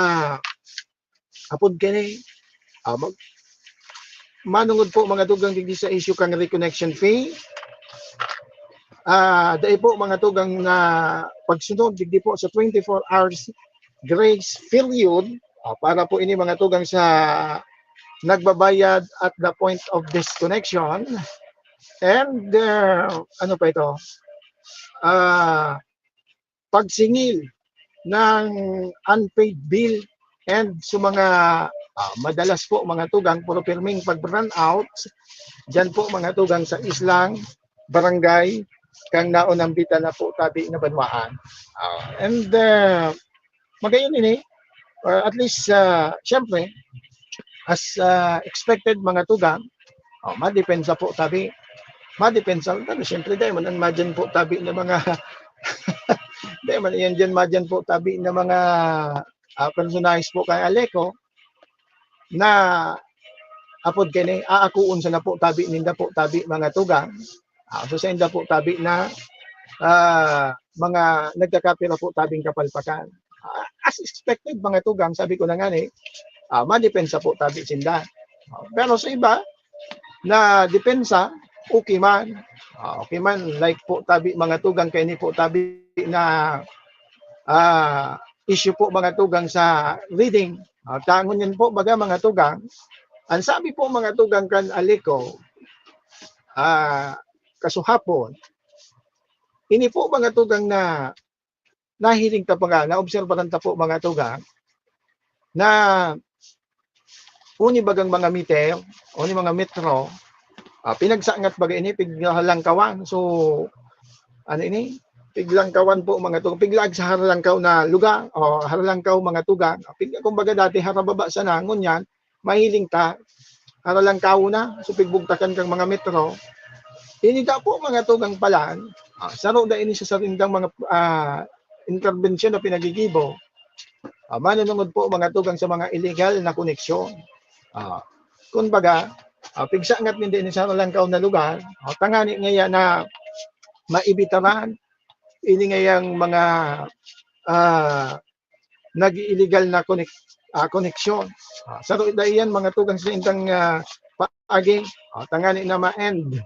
apod kini, ah, mag-, manungod po, mga tugang, digdi sa issue kan reconnection fee. Ah, dai po, mga tugang, na pagsunod digdi po sa twenty-four hours grace period, ah, para po ini, mga tugang, sa nagbabayad at the point of disconnection. And, ah, ano pa ito? Ah, pagsingil ng unpaid bill and sa mga, ah, madalas po, mga tugang, pero pirming pag-brownout, diyan po, mga tugang, sa islang barangay kang naonambitan na po tabi na banwaan. Ah, and, ah, magayon ini, or at least, ah, siyempre, as, ah, expected, mga tugang, oh, madepensa po tabi. Madepensa, pero siyempre, dai man an madyan po tabi na mga, dai man iyan diyan madyan po tabi na mga, ah, personahes po kan Aleco na apod kini, aakoon sana po tabi ninda po tabi, mga tugang. Ah, so, sainda po tabi na, ah, mga nagkakapira po tabing kapalpakan. Ah, as expected, mga tugang, sabi ko na ngani, ah, madepensa po tabi sinda. Ah, pero sa iba na depensa, okay man. Ah, okay man, like po tabi, mga tugang, kaini po tabi na, ah, issue po, mga tugang, sa reading. Ah, tangon yan po, baga, mga tugang, ang sabi po, mga tugang, kan Aleco, ah, kasuhapon, ini po, mga tugang, na nahiling ta pa nga, naobserbahan ta po, mga tugang, na uni bagang mga meter, uni mga metro, ah, pinagsangat baga ini, piglalangkawan. So, ano ini? Piglangkawan po, mga tugang. Piglaag sa haralangkaw na lugar, o haralangkaw, mga tugang. Pig-, kumbaga, dati harababa sana, ngunyan, mahiling ta, haralangkaw na, so pigbugtakan kang mga metro. Ini da po, mga tugang, palan, ah, saro da ini sa sarindang mga, ah, interbensyon na pinagigibo. Ah, manunungod po, mga tugang, sa mga illegal na koneksyon. Ah, kumbaga, ah, pigsangat ninda ini sa haralangkaw na lugar, ah, tangani ngaya na maibitaran ini ngayang mga, ah, nag-iiligal na konek-, ah, koneksyon. Ah, saro da iyan, mga tugang, sa indang, ah, paagi. Ah, tangani na ma-end.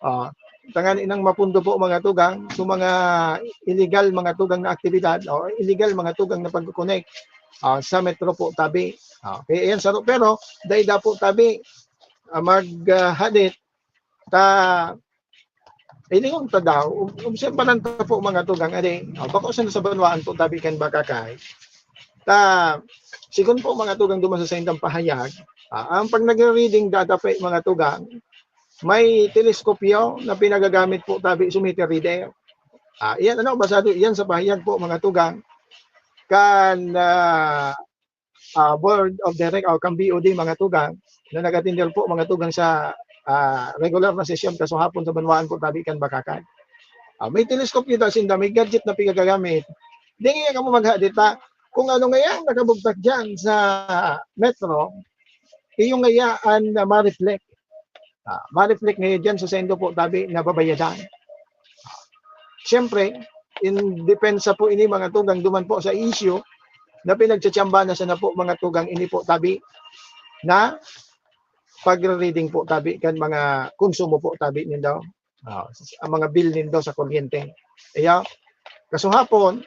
Ah, tangani nang mapundo po, mga tugang, so mga illegal, mga tugang, na aktibidad o illegal, mga tugang, na pag-connect, ah, sa metro po tabi. Ah, kaya iyan saro, pero dai da po tabi, ah, mag, ah, hadit ta, hilingon ta daw, ob-, obserbahan ta po, mga tugang, adi, ah, bako sa, sa banwaan po tabi kan Bacacay. Ta, sigon po, mga tugang, duman sa saindang pahayag, ah, ang pag nagre-reading dadape, mga tugang, may teleskopyo na pinagagamit po tabi sa meter reader. Ah, iyan, ano, basado iyan sa pahayag po, mga tugang, kan, ah, ah, Board of Direct o kan B O D, mga tugang, na nag-atender po, mga tugang, sa, ah, regular na sesyon kasuhapon sa banwaan po tabi kan Bacacay. Ah, may teleskopyo da sinda, may gadget na pinagagamit. Di ngaya kamo maghadit ta. Kung ano ngaya ang nakabugtak diyan sa metro, iyo ngaya an, ah, ma-reflect. Ah, ma-reflect ngaya diyan sa saindo po tabi na babayadan. Siyempre, in depensa po ini, mga tugang, duman po sa issue na pinagtsatsambahan na sana po, mga tugang, ini po tabi na pagre-reading po tabi kan mga konsumo po tabi nindo. Ah, ang mga bill nindo sa kuryente. Iyo, kasuhapon,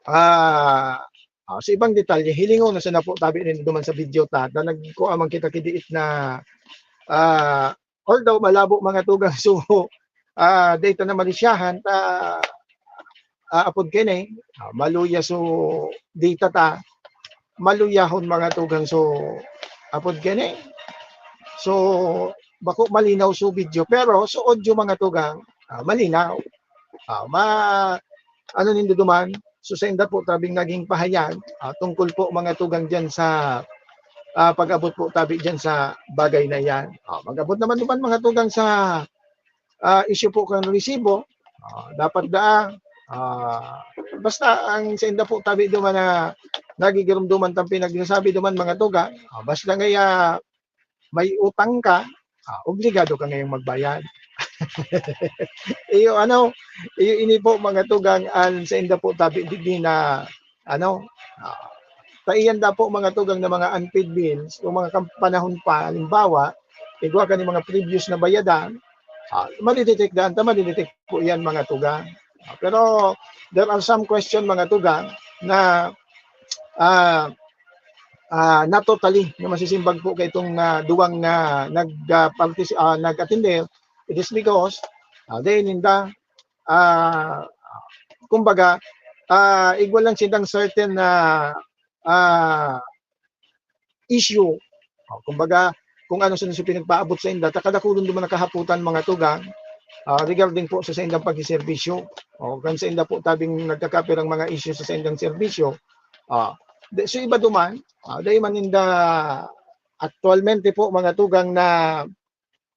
ah, ah, sa ibang detalye, hilingon na sana po tabi nindo duman sa video ta, na nagkuha man kita ki diit na, ah, although malabo, mga tugang, so, ah, data na malisyahan ta, ah, apod kini, ah, maluya so data ta, maluyahon, mga tugang, so apod kini. So, bako malinaw so video, pero so audio, mga tugang, ah, malinaw. Ah, ma-, ano nindo duman, so sainda po tabing naging pahayag, ah, tungkol po mga tugang diyan sa, ah, pag-abot po tabi diyan sa bagay na iyan. Ah, mag-abot naman duman mga tugang sa, ah, isyu po kan resibo, ah, dapat daa, ah, basta ang sainda po tabi duman na nagigiromdoman ta pinagsasabi duman mga tugang, ah, basta ngaya may utang ka, ah, obligado ka ngayong magbayad. Iyo ano, iyo ini po mga tugang an sainda po tabi digdi na ano, ah, ta iyan da po mga tugang na mga unpaid bills, kung mga kam panahon pa, halimbawa, igwa ka nin mga previous na bayadan, ah, made-detect daan ta, made-detect po iyan mga tugang. Ah, pero there are some question mga tugang na, ah, ah, not totally na masisimbag po kaitong, ah, duwang na nag, ah, partis ah, nag-atender. It is because, ah, dai ninda, ah, kumbaga, ah, igwa lang sindang certain na, ah, issue. O, kumbaga, kung ano sa, sa pinagpaabot sainda, ta kadakulon duman na kahapotan mga tugang, ah, regarding po sa saindang pagseserbisyo. O, kan sainda po tabing nagkakapirang mga issue sa saindang serbisyo. Ah, di, so iba duman, ah, dai man ninda aktualmente po mga tugang na,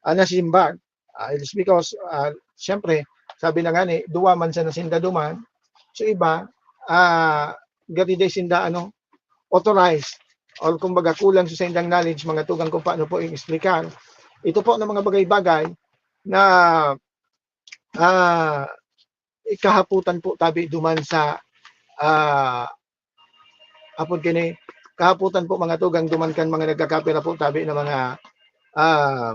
ah, nasimbag. Ah, it is because, ah, siyempre, sabi na nga ni, duwa man sa nasinda duman. So iba, ah, gati dai sinda ano, authorized or kumbaga kulang sa saindang knowledge, mga tugang, kung paano po i-explicar. Ito po ng mga bagay-bagay na, ah, kahapotan po tabi duman sa, ah, apod kini, kahapotan po mga tugang duman kan mga nagkakapira po tabi na mga, ah,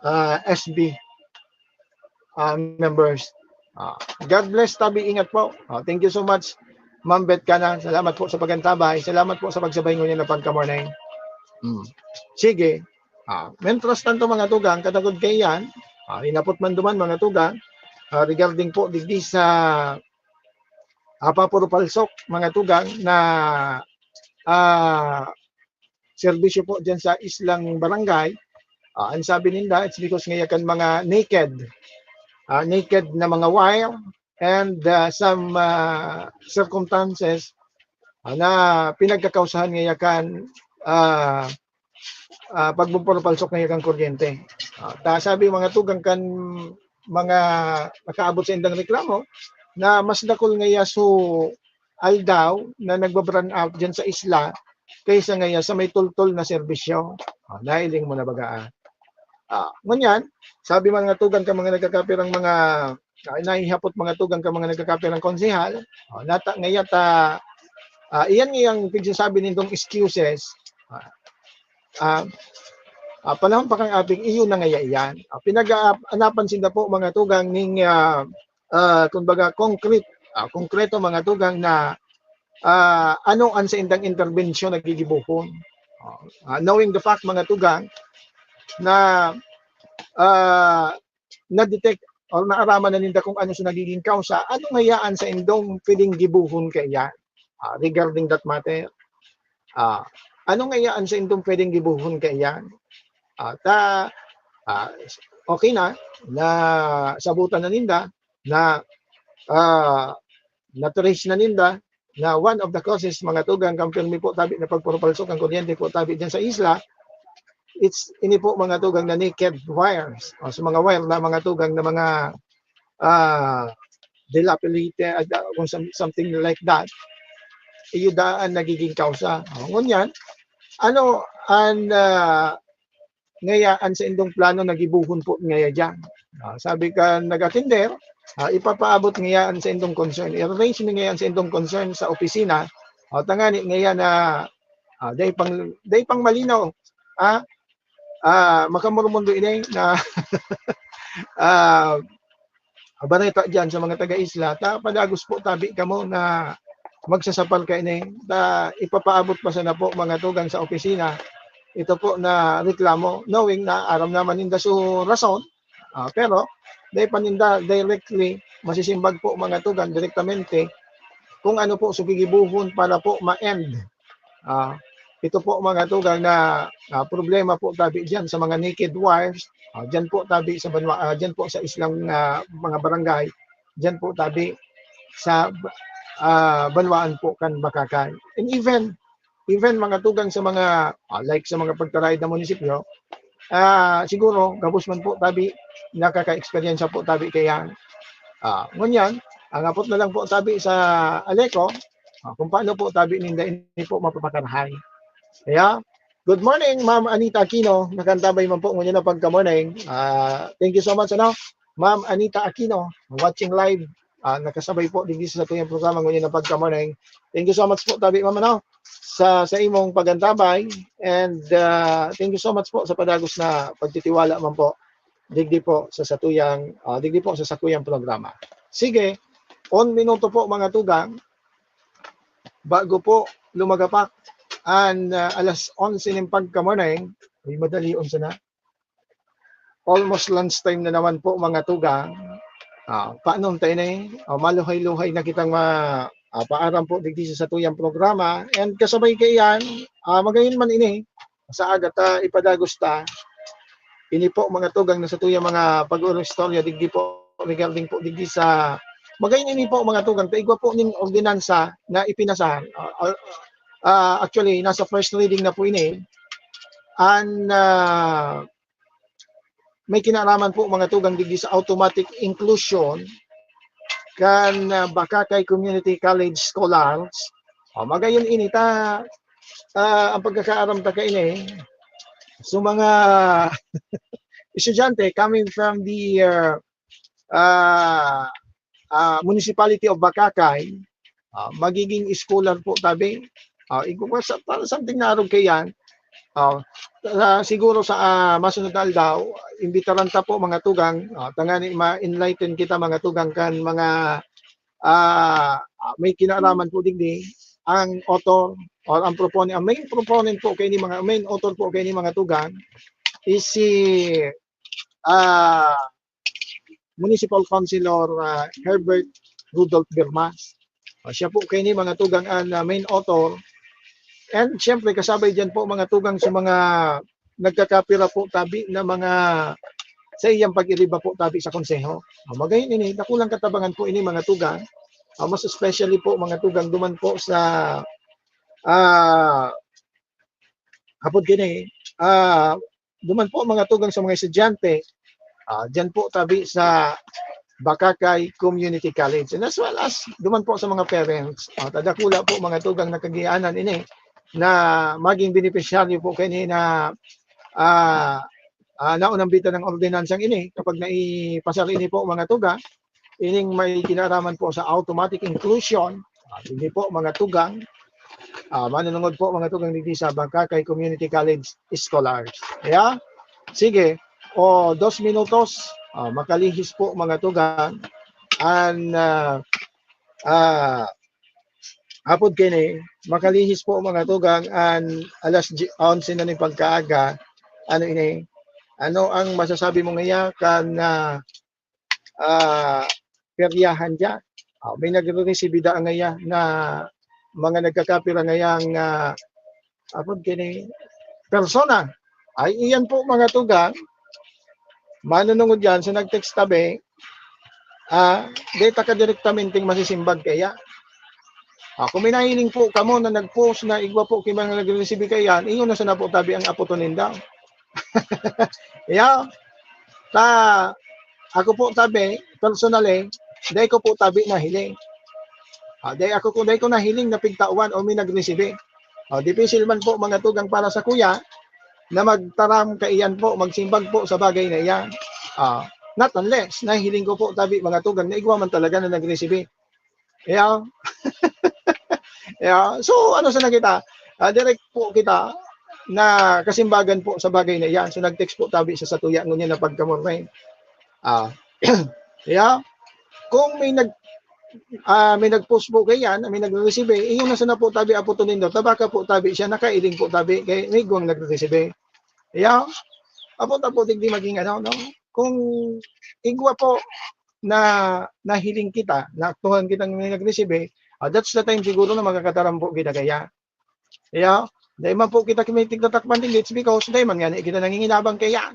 ah, S B, ah, members. Ah, God bless tabi, ingat po. Ah, thank you so much, Ma'am Beth Cana. Salamat po sa pag-antabay. Salamat po sa pagsabay ngunyan na pagka-morning. Hmm. Sige. Ah, mientras tanto, mga tugang, katagod kaiyan, ah, inapot man duman, mga tugang, ah, regarding po digdi sa, ah, papurupalsok, mga tugang, na, ah, serbisyo po diyan sa islang barangay. Ah, ang sabi ninda, it's because ngaya kan mga naked, ah, naked na mga wire and, ah, some, ah, circumstances, ah, na pinagkakausahan ngaya kan, ah, ah, pagpupurupalsok ngaya kan kuryente. Ah, ta sabi mga tugang kan mga nakaabot sa indang reklamo na mas dakul ngaya su aldaw na nagba-brownout diyan sa isla kaysa ngaya sa may tultol na serbisyo. Ah, nahiling mo na baga, ah. Ah, ngunyan, sabi mga tugang kan mga nagkakapirang mga, ah, naihapot mga tugang kan mga nagkakapirang konsehal, ah, nata ngaya ta, ah, iyan ngayang pigsasabi nindong excuses, ah, ah, ah, panahon pa kan aping iyo na ngaya iyan. Ah, pinag-aanapan sinda po mga tugang ning, ah, ah, kumbaga concrete, ah, konkreto mga tugang na, ah, ano an saindang interbensyon na gigibohon. Ah, knowing the fact mga tugang na, ah, na-detect or naaraman na ninda kung ano sa nagiging kausa, ano ngaya an saindong pwedeng gibohon kaiyan, ah, regarding that matter? Ah, ano ngaya an saindong pwedeng gibohon kaiyan? Ah, ta, ah, okay na, nasabutan na ninda na, ah, na-trace na ninda na one of the causes, mga tugang, kan pirmi po tabi na pagpurupalsok kan kuryente po tabi diyan sa isla, it's ini po, mga tugang, na naked wires. O, sa mga wire na, mga tugang, na mga, ah, dilapidated, ah, kung some something like that, iyo daa an nagiging kausa. O, ngunyan, ano an, ah, ngaya an saindong plano na gibohon po ngaya diyan? Ah, sabi kan nag-atender, ah, ipapaabot ngaya an saindong concern. I-raise mi ngaya an saindong concern sa opisina. Ah, tangani ngaya na, ah, dai pang, dai pang malinaw, ah, ah, makamurmundo ini na, ah, bareta diyan sa mga taga-isla, ta padagos po tabi kamo na magsasapal kaini, ta ipapaabot pa sana po mga tugang sa opisina ito po na reklamo, knowing na aram naman ninda su rason, ah, pero dai pa ninda directly masisimbag po mga tugang direktamente kung ano po su gigibohon para po ma-end, ah, ito po mga tugang na, ah, problema po tabi diyan sa mga naked wires, ah, diyan po tabi sa banwa, ah, diyan po sa islang, ah, mga barangay, diyan po tabi. sa, ah, banwaan po kan Bacacay. And even, even mga tugang sa mga, ah, like sa mga pagtaraid na munisipyo, ah, siguro gabos man po tabi, nakaka-eksperyensya po tabi kaiyan. Ah, ngunyan, ang apot na lang po tabi sa ALECO, ah, kung paano po tabi ninda ini po mapapakarahay. Kaya, good morning, Ma'am Anita Aquino. Nakaantabay man po ngunyan na pagka-morning. Ah, thank you so much, ano, Ma'am Anita Aquino, watching live. Ah, nakasabay po digdi sa satuyang programa ngunyan na pagka-morning. Thank you so much po, tabi, Ma'am, ano, sa, sa imong pag-antabay. And, ah, thank you so much po sa padagos na pagtitiwala man po digdi po sa satuyang, ah, digdi po sa sakuyang programa. Sige, on minuto po, mga tugang, bago po lumagapak an, ah, alas onse nin pagka-morning. Uy, madali, onse na. Almost lunch time na naman po, mga tugang. Ah, paano tayo na eh? Ah, maluhay-luhay na kitang ma-, ah, paaram po digdi sa satuyang programa. And kasabay kaiyan, ah, magayon man ini, sa aga ta ipadagos ta. Ini po, mga tugang, na satuyang mga pag-uurong istorya digdi po, regarding po digdi sa, magayon ini po, mga tugang, ta igwa po nin ordinansa na ipinasa. Ah, ah, ah, actually, nasa first reading na po ini. An, ah, may kinaraman po, mga tugang, digdi sa automatic inclusion kan, ah, Bacacay Community College scholars. O, magayon ini ta, ah, ang pagkakaaram ta kaini, so, mga estudyante coming from the, ah, ah, ah, Municipality of Bacacay, ah, magiging scholar po tabi. Ah, igwa sa, parang something na arog kaiyan. Ah, sa, siguro sa, ah, masunod na aldaw, imbitaran ta po, mga tugang, ah, tangani ma-enlighten kita, mga tugang, kan mga, ah, may kinaraman po digdi. Ang author or ang propone-, ang main proponent po kaini, mga main author po kaini, mga tugang, is si, ah, Municipal Councilor, ah, Herbert Rudolph Bermas. Ah, siya po kaini, mga tugang, an, ah, main author. And siyempre, kasabay diyan po, mga tugang, sa mga nagkakapira po tabi na mga saiyang pag-iriba po tabi sa konseho. Ah, magayon ini, dakulang katabangan po ini, mga tugang. Ah, most especially po, mga tugang, duman po sa, ah, apod kini, ah, duman po, mga tugang, sa mga estudyante, ah, diyan po tabi sa Bacacay Community College. And as well as duman po sa mga parents, ah, ta dakula po, mga tugang, na kagianan ini na maging benepisyaryo po kaini na, ah, ah, naunambitan ng ordinansang ini kapag naipasar ini po, mga tugang. Ining may kinaraman po sa automatic inclusion. Ah, sige po, mga tugang. Ah, manunungod po, mga tugang, digdi sa Bacacay Community College Scholars. Kaya, sige, o, dos minutos, ah, makalihis po, mga tugang, an, ah, ah, apod kini, makalihis po, mga tugang, an alas dye-, onse na nin pagkaaga. Ano ini? Ano ang masasabi mo ngaya kan, ah, ah, peryahan diyan? Ah, may nagre-resibi daa ngaya na mga nagkakapira ngayang, ah, apod kini, persona. Ay, iyan po, mga tugang, manunungod yan sa nag-text tabi, ah, dai taka direktamenteng masisimbag kaya. Ah, kung may nahiling po kamo na nag-post na igwa po ki mga nagre-resibi kaiyan, iyo na sana po tabi ang apoton ninda. Ya, ta, ako po tabi, personally, dai ko po tabi nahiling. Ah, dai ako, kung dai ko nahiling na pigtawan o may nag-resibi. Ah, dipisil man po, mga tugang, para sakuya na magtaram kaiyan po, magsimbag po sa bagay na iyan. Ah, not unless nahiling ko po tabi, mga tugang, na igwa man talaga na nag-resibi. Yeah. Yeah. So, ano sana kita? Ah, direct po kita na kasimbagan po sa bagay na iyan. So, nag-text po tabi sa satuya ngunyan na pagkamorning. Ah, yeah. Kung may nag-, ah, may nag-post po kaiyan, may nag-receive, eh, iyo na sana po tabi apoton nindo, ta baka po tabi siya, nakailing po tabi, kay may igwang nag-receive. Yeah. Apo, apo, digdi maging ano, no? Kung igwa po na nahiling kita, naaktuhan kitang may nag-receive, ah, that's the time siguro na makakataram po kita kaya. Yeah. Dai man po kita kimitig tatakpan din, it's because dai man nga kita nanginginabang kaya.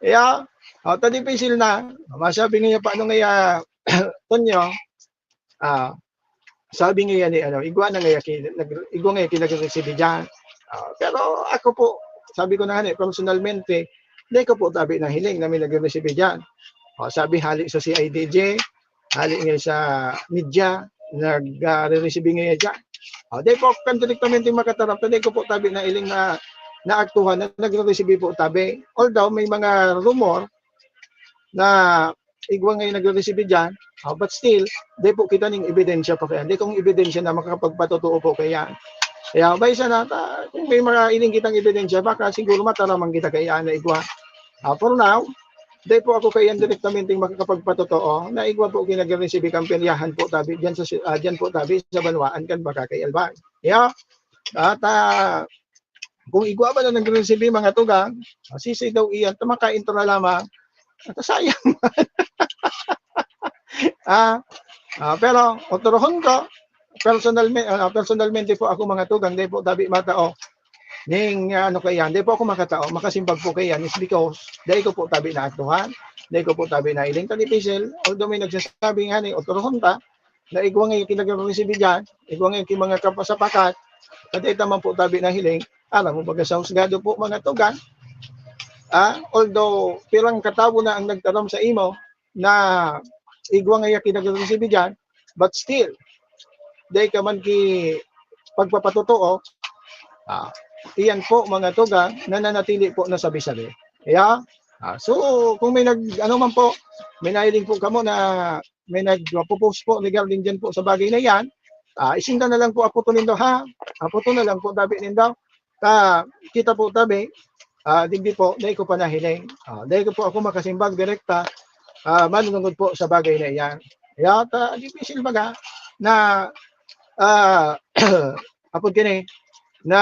Yeah. O, ta dipisil na. Masabi niya, paano nga, Tonyo, ah, sabi nga yan, eh, ano, igwa na nga yan ki-, nag-, igwa nga yan ki nag-resibi dyan. Ah, pero ako po, sabi ko na nga, eh, personalmente, di ko po tabi nahiling na may nag-resibi dyan. Ah, sabi, hali sa C I D J, hali nga sa media, nag, ah, re-resibi nga yan dyan. Ah, di po kan direktamente makatarap, di ko po tabi nahiling na naaktuhan na nagre-resibi po tabi. Although may mga rumor na igwa nga yung nagre-resibi dyan, ah, but still, di po kita ning ebidensya pa kaya. Di kong ebidensya na makakapagpatotoo po kaya. Kaya, bay, sana, ta-, kung may mga ining kitang ebidensya, baka siguro mataraman kita kaya na igwa. Ah, for now, di po ako kaya direktamente makakapagpatotoo na igwa po kinagre-resibi kan peryahan po tabi dyan sa si-, ah, dyan po tabi sa banwaan kan baka kay Albay. Yeah. At, ah, kung igwa ba na nagre-resibi, mga tugang, ah, sisay daw iyan, ta makaintro na lamang. At sayang man. Ah, ah, pero otolohon ko, personalme-, ah, personalmente po ako, mga tugang, di po tabi matao ning, ah, ano kaiyan, di po ako makatao, makasimbag po kaiyan is because dai ko po tabi naaktuhan, dai ko po tabi nailing, ta dipisil, although may nagsasabi nga ni, otolohon ta, na igwa nga yung kinagre-resibi dyan, igwa nga yung mga kapasapakat, ta dai ta man po tabi nahiling, aram mo baga sa husgado po, mga tugang. Ah, although pirang katawo na ang nagtaram sa imo na igwa nga yung kinagre-resibi dyan, but still, dai ka man ki pagpapatotoo, ah, iyan po, mga tugang, nananatili po na sabi-sabi. Kaya, ah, so, kung may nag-, ano man po, may nahiling po kamo na may nagpo-post po regarding dyan po sa bagay na yan, ah, isinda na lang po, aputon nindo, ha? Aputon na lang po tabi nindo. Ta, kita po tabi, ah, digdi po, dai ko pa nahiling. Ah, dai ko po ako makasimbag direkta, ah, manunungod po sa bagay na iyan. Kaya ta, dipisil baga na, ah, apod kini, na,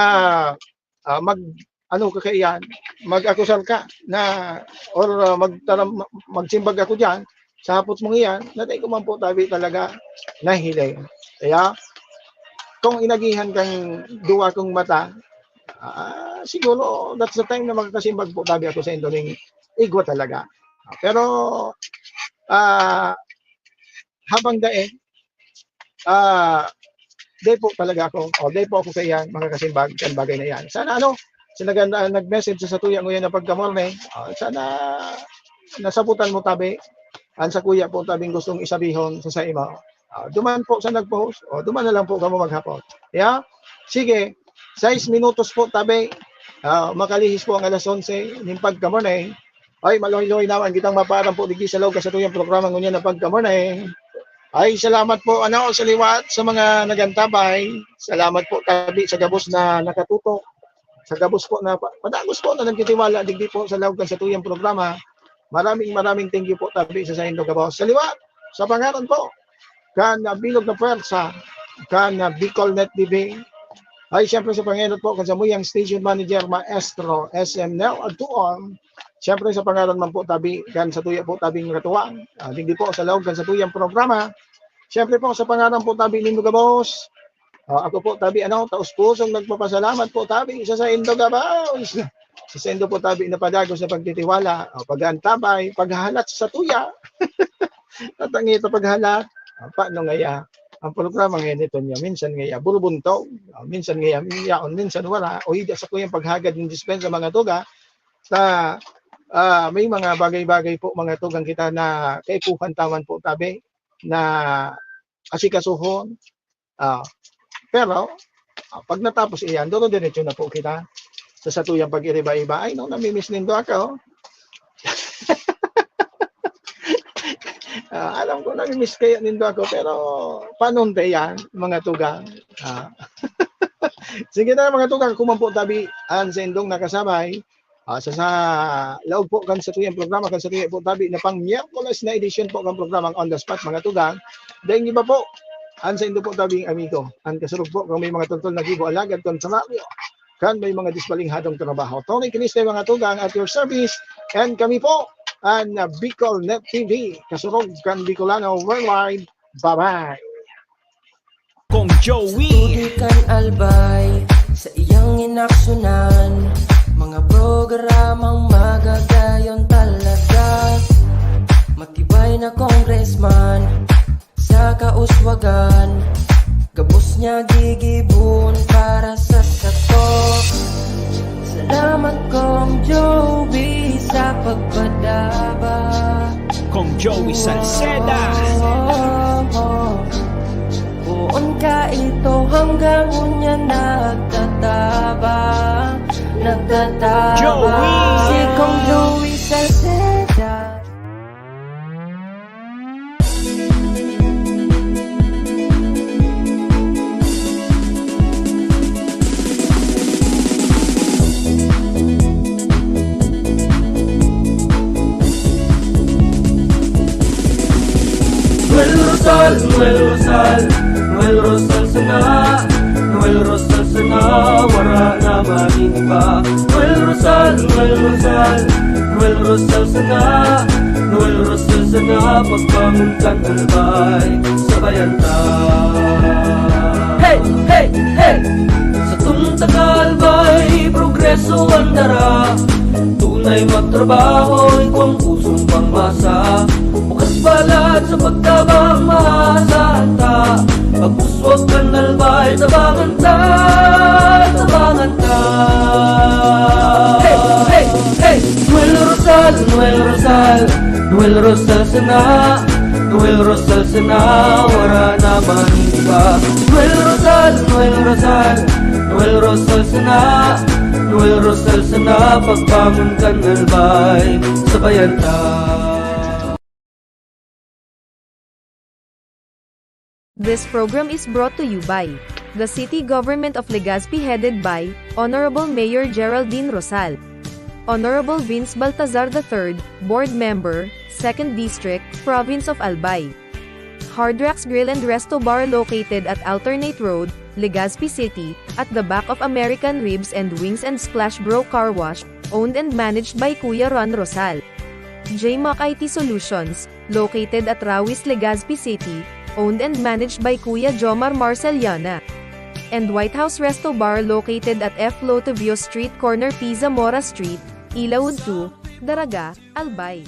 ah, mag, ano ka kaiyan, mag-akusar ka na, or, ah, magtaram-, magsimbag ako diyan sa hapot mong iyan, na dai ko man po tabi talaga nahiling. Kaya, kung inagihan kang duwa kong mata, ah, siguro that's the time na makakasimbag po tabi ako sa indo ning igwa talaga. Pero, ah, habang dai, ah, dai po talaga ako, o dai po ako kaiyan makakasimbag kan bagay na iyan. Sana, ano, sa nag-, nag-message sa satuya nguyan na pagkamorning, ah, sana nasabutan mo tabi an sakuya po tabing gustong isabihon sa saimo. Ah, duman po sa nagpo-host, o duman na lang po kamo maghapot. Yeah? Sige, sais minutos po tabi, ah, makalihis po ang alas onse ning pagkamorning. Ay, maluhay-luhay naman kitang mapaaram po digdi sa laog kan satuyang programa ngunyan na pagkamorning. Ay, salamat po, ano, sa liwat sa mga nagantabay. Salamat po tabi sa gabos na nakatutok. Sa gabos po na pa-, padagos po na nagtitiwala digdi po sa laog kan satuyang programa. Maraming, maraming thank you po tabi sa saindo gabos. Sa liwat, sa pangaran po kan, ah, bilog na pwersa, kan, ah, Bicol Net T V. Ay, siyempre sa pangenot po kan samuyang station manager, Maestro S M Nel Agtuon. Siyempre sa pangaran man po tabi, kan satuya po tabing katuwang. Ah, digdi po sa laog kan satuyang programa. Siyempre po sa pangaran po tabi nindo gabos. Ah, ako po tabi, ano, taos-pusong nagpapasalamat po tabi sa saindo gabos. Sa saindo po tabi na padagos na pagtitiwala, ah, pag-aantabay, paghahalat sa satuya. At ang ito paghahalat, ah, paano ngaya? Ang programa ngayon ito niya, minsan ngaya, burubuntog, ah, minsan ngaya, yaon, minsan wala, o hindi sa kuyang paghagad ng dispensa, mga tuga, sa, ah, may mga bagay-bagay po, mga tugang kita na kaipuhan tawan po tabi na asikasuhon. Ah, pero, ah, pag natapos iyan, duro-diretso na po kita sa satuyang pag-iriba-iba. Ay, no, namimiss nindo ako. Ah, alam ko, namimiss kaya nindo ako, pero paano ta yan, mga tugang? Ah. Sige na, mga tugang, kuman po tabi an saindong nakasabay. Ah, sa, sa laog po kan satuyang programa, kan satuya po tabi na pang Miyerkules na edisyon po kan programang On the Spot, mga tugang. Daing iba po, an saindo po tabing amigo, an kasurog po kan may mga tultol na gibo, alagad kontraryo kan may mga disbalinghadong trabaho. Tony Kiniste, mga tugang, at your service. And kami po, an, ah, Bicol Net T V, kasurog kan Bicolano Worldwide. Bye-bye. Kong Joey. Studio kan Albay, sa iyang inaksyonan, mga programang magagayon talaga. Matibay na congressman, Gibohon para sa sato. Salamat, Kong Joey, sa pagpadaba. Kong Joey Salceda. Poon ka ito hanggang unya nagtatabang, nagtatabang. Joey! Si Kong Joey Salceda. Noel Rosal, Noel Rosal, Noel Rosal sana, Noel Rosal sana, wara na man iba. Noel Rosal, Noel Rosal, Noel Rosal sana, Noel Rosal sana, pagbangon kan Albay, sabayan ta. Hey! Hey! Hey! Satong taga-Albay, progreso an dara. Tunay magtrabaho, igwang pusong pangmasa. Bukas palad sa pagtabang, maasahan ta. Pagpuswag kan Albay, tabangan ta, tabangan ta. Hey! Hey! Hey! Noel Rosal, Noel Rosal, Noel Rosal sana, Noel Rosal sana, wara na man iba. Noel Rosal, Noel Rosal, Noel Rosal sana, Noel Rosal sana, pagbangon kan Albay, sabayan ta. This program is brought to you by the City Government of Legazpi, headed by Honorable Mayor Geraldine Rosal, Honorable Vince Baltazar the third, Board Member, Second District, Province of Albay. Hard Rocks Grill and Resto Bar, located at Alternate Road, Legazpi City, at the back of American Ribs and Wings and Splash Bro Car Wash, owned and managed by Kuya Ron Rosal. J Mac I T Solutions, located at Rawis, Legazpi City, owned and managed by Kuya Jomar Marceliana. And White House Resto Bar, located at F Lotovio Street, corner P Zamora Street, Ilaud two, Daraga, Albay.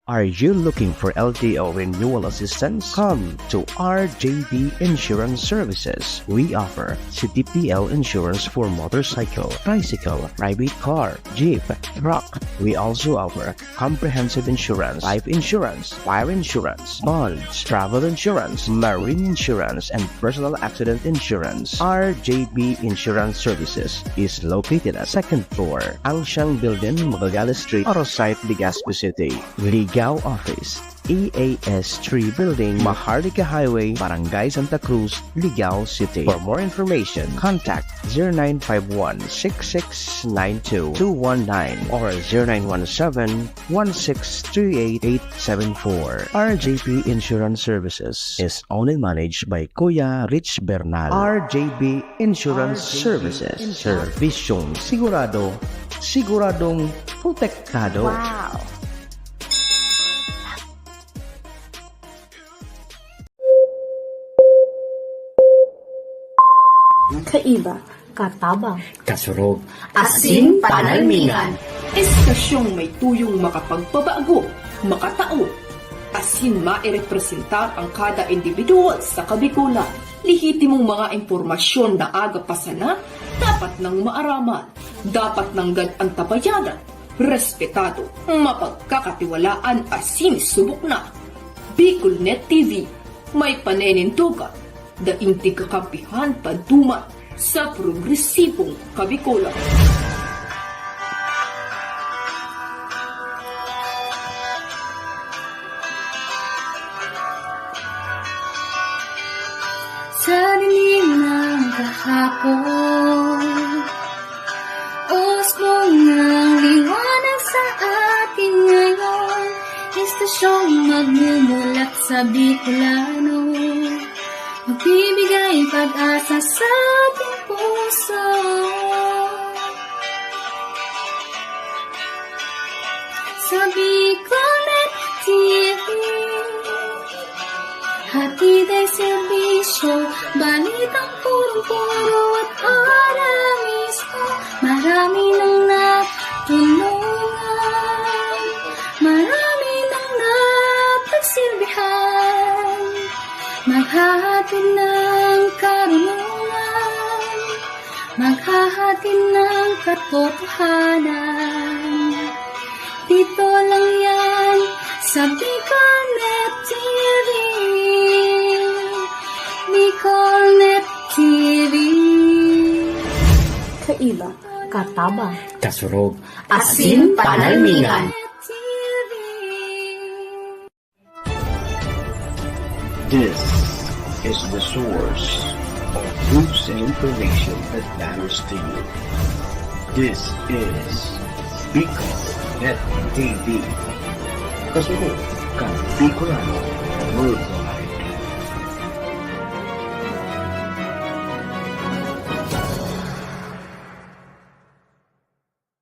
Are you looking for L T O renewal assistance? Come to R J B Insurance Services. We offer C T P L insurance for motorcycle, tricycle, private car, jeep, truck. We also offer comprehensive insurance, life insurance, fire insurance, bonds, travel insurance, marine insurance, and personal accident insurance. R J B Insurance Services is located at second floor, Angsiang Building, Magallanes Street, Arosite, Legazpi City. Ligao Office, E A S three Building, Maharlika Highway, Barangay Santa Cruz, Ligao City. For more information, contact zero nine five one six six nine two two one nine or zero nine one seven one six three eight eight seven four. R J P Insurance Services is owned and managed by Kuya Rich Bernal. R J B Insurance Services. Servisyong sigurado, siguradong protektado. Wow! Kaiba, katabang, kasurog, asin panalmingan. Estasyong may tuyong makapagpabago, makatao, asin mairepresentar ang kada individual sa Kabikolan. Lehitimong mga impormasyon na aga pa sana, dapat nang maaraman, dapat nanggad antabayanan, respetado, mapagkakatiwalaan asin subok na. Bicolnet T V, may panenindugan, daing tigkakampihan paduman sa progresibong Kabikolan. Sa dinig ng kahapon, usbong ng liwanag sa atin ngayon. Estasyong magmumulat sa Bicolano, magbibigay pag-asa sa ating puso. Sa Bicolnet T V, hatid ay serbisyo, balitang punong-puno at oras mismo. Marami nang natulungan, marami nang napagsilbihan. Maghahatid ng karunungan, maghahatid ng katotohanan. Dito lang yan sa Bicolnet T V. Bicolnet T V. Kaiba, katabang, kasurog, asin panalmingan. This is the source of news and information that matters to you. This is Bicol Net T V. Kasunod kan Bicolano Worldwide.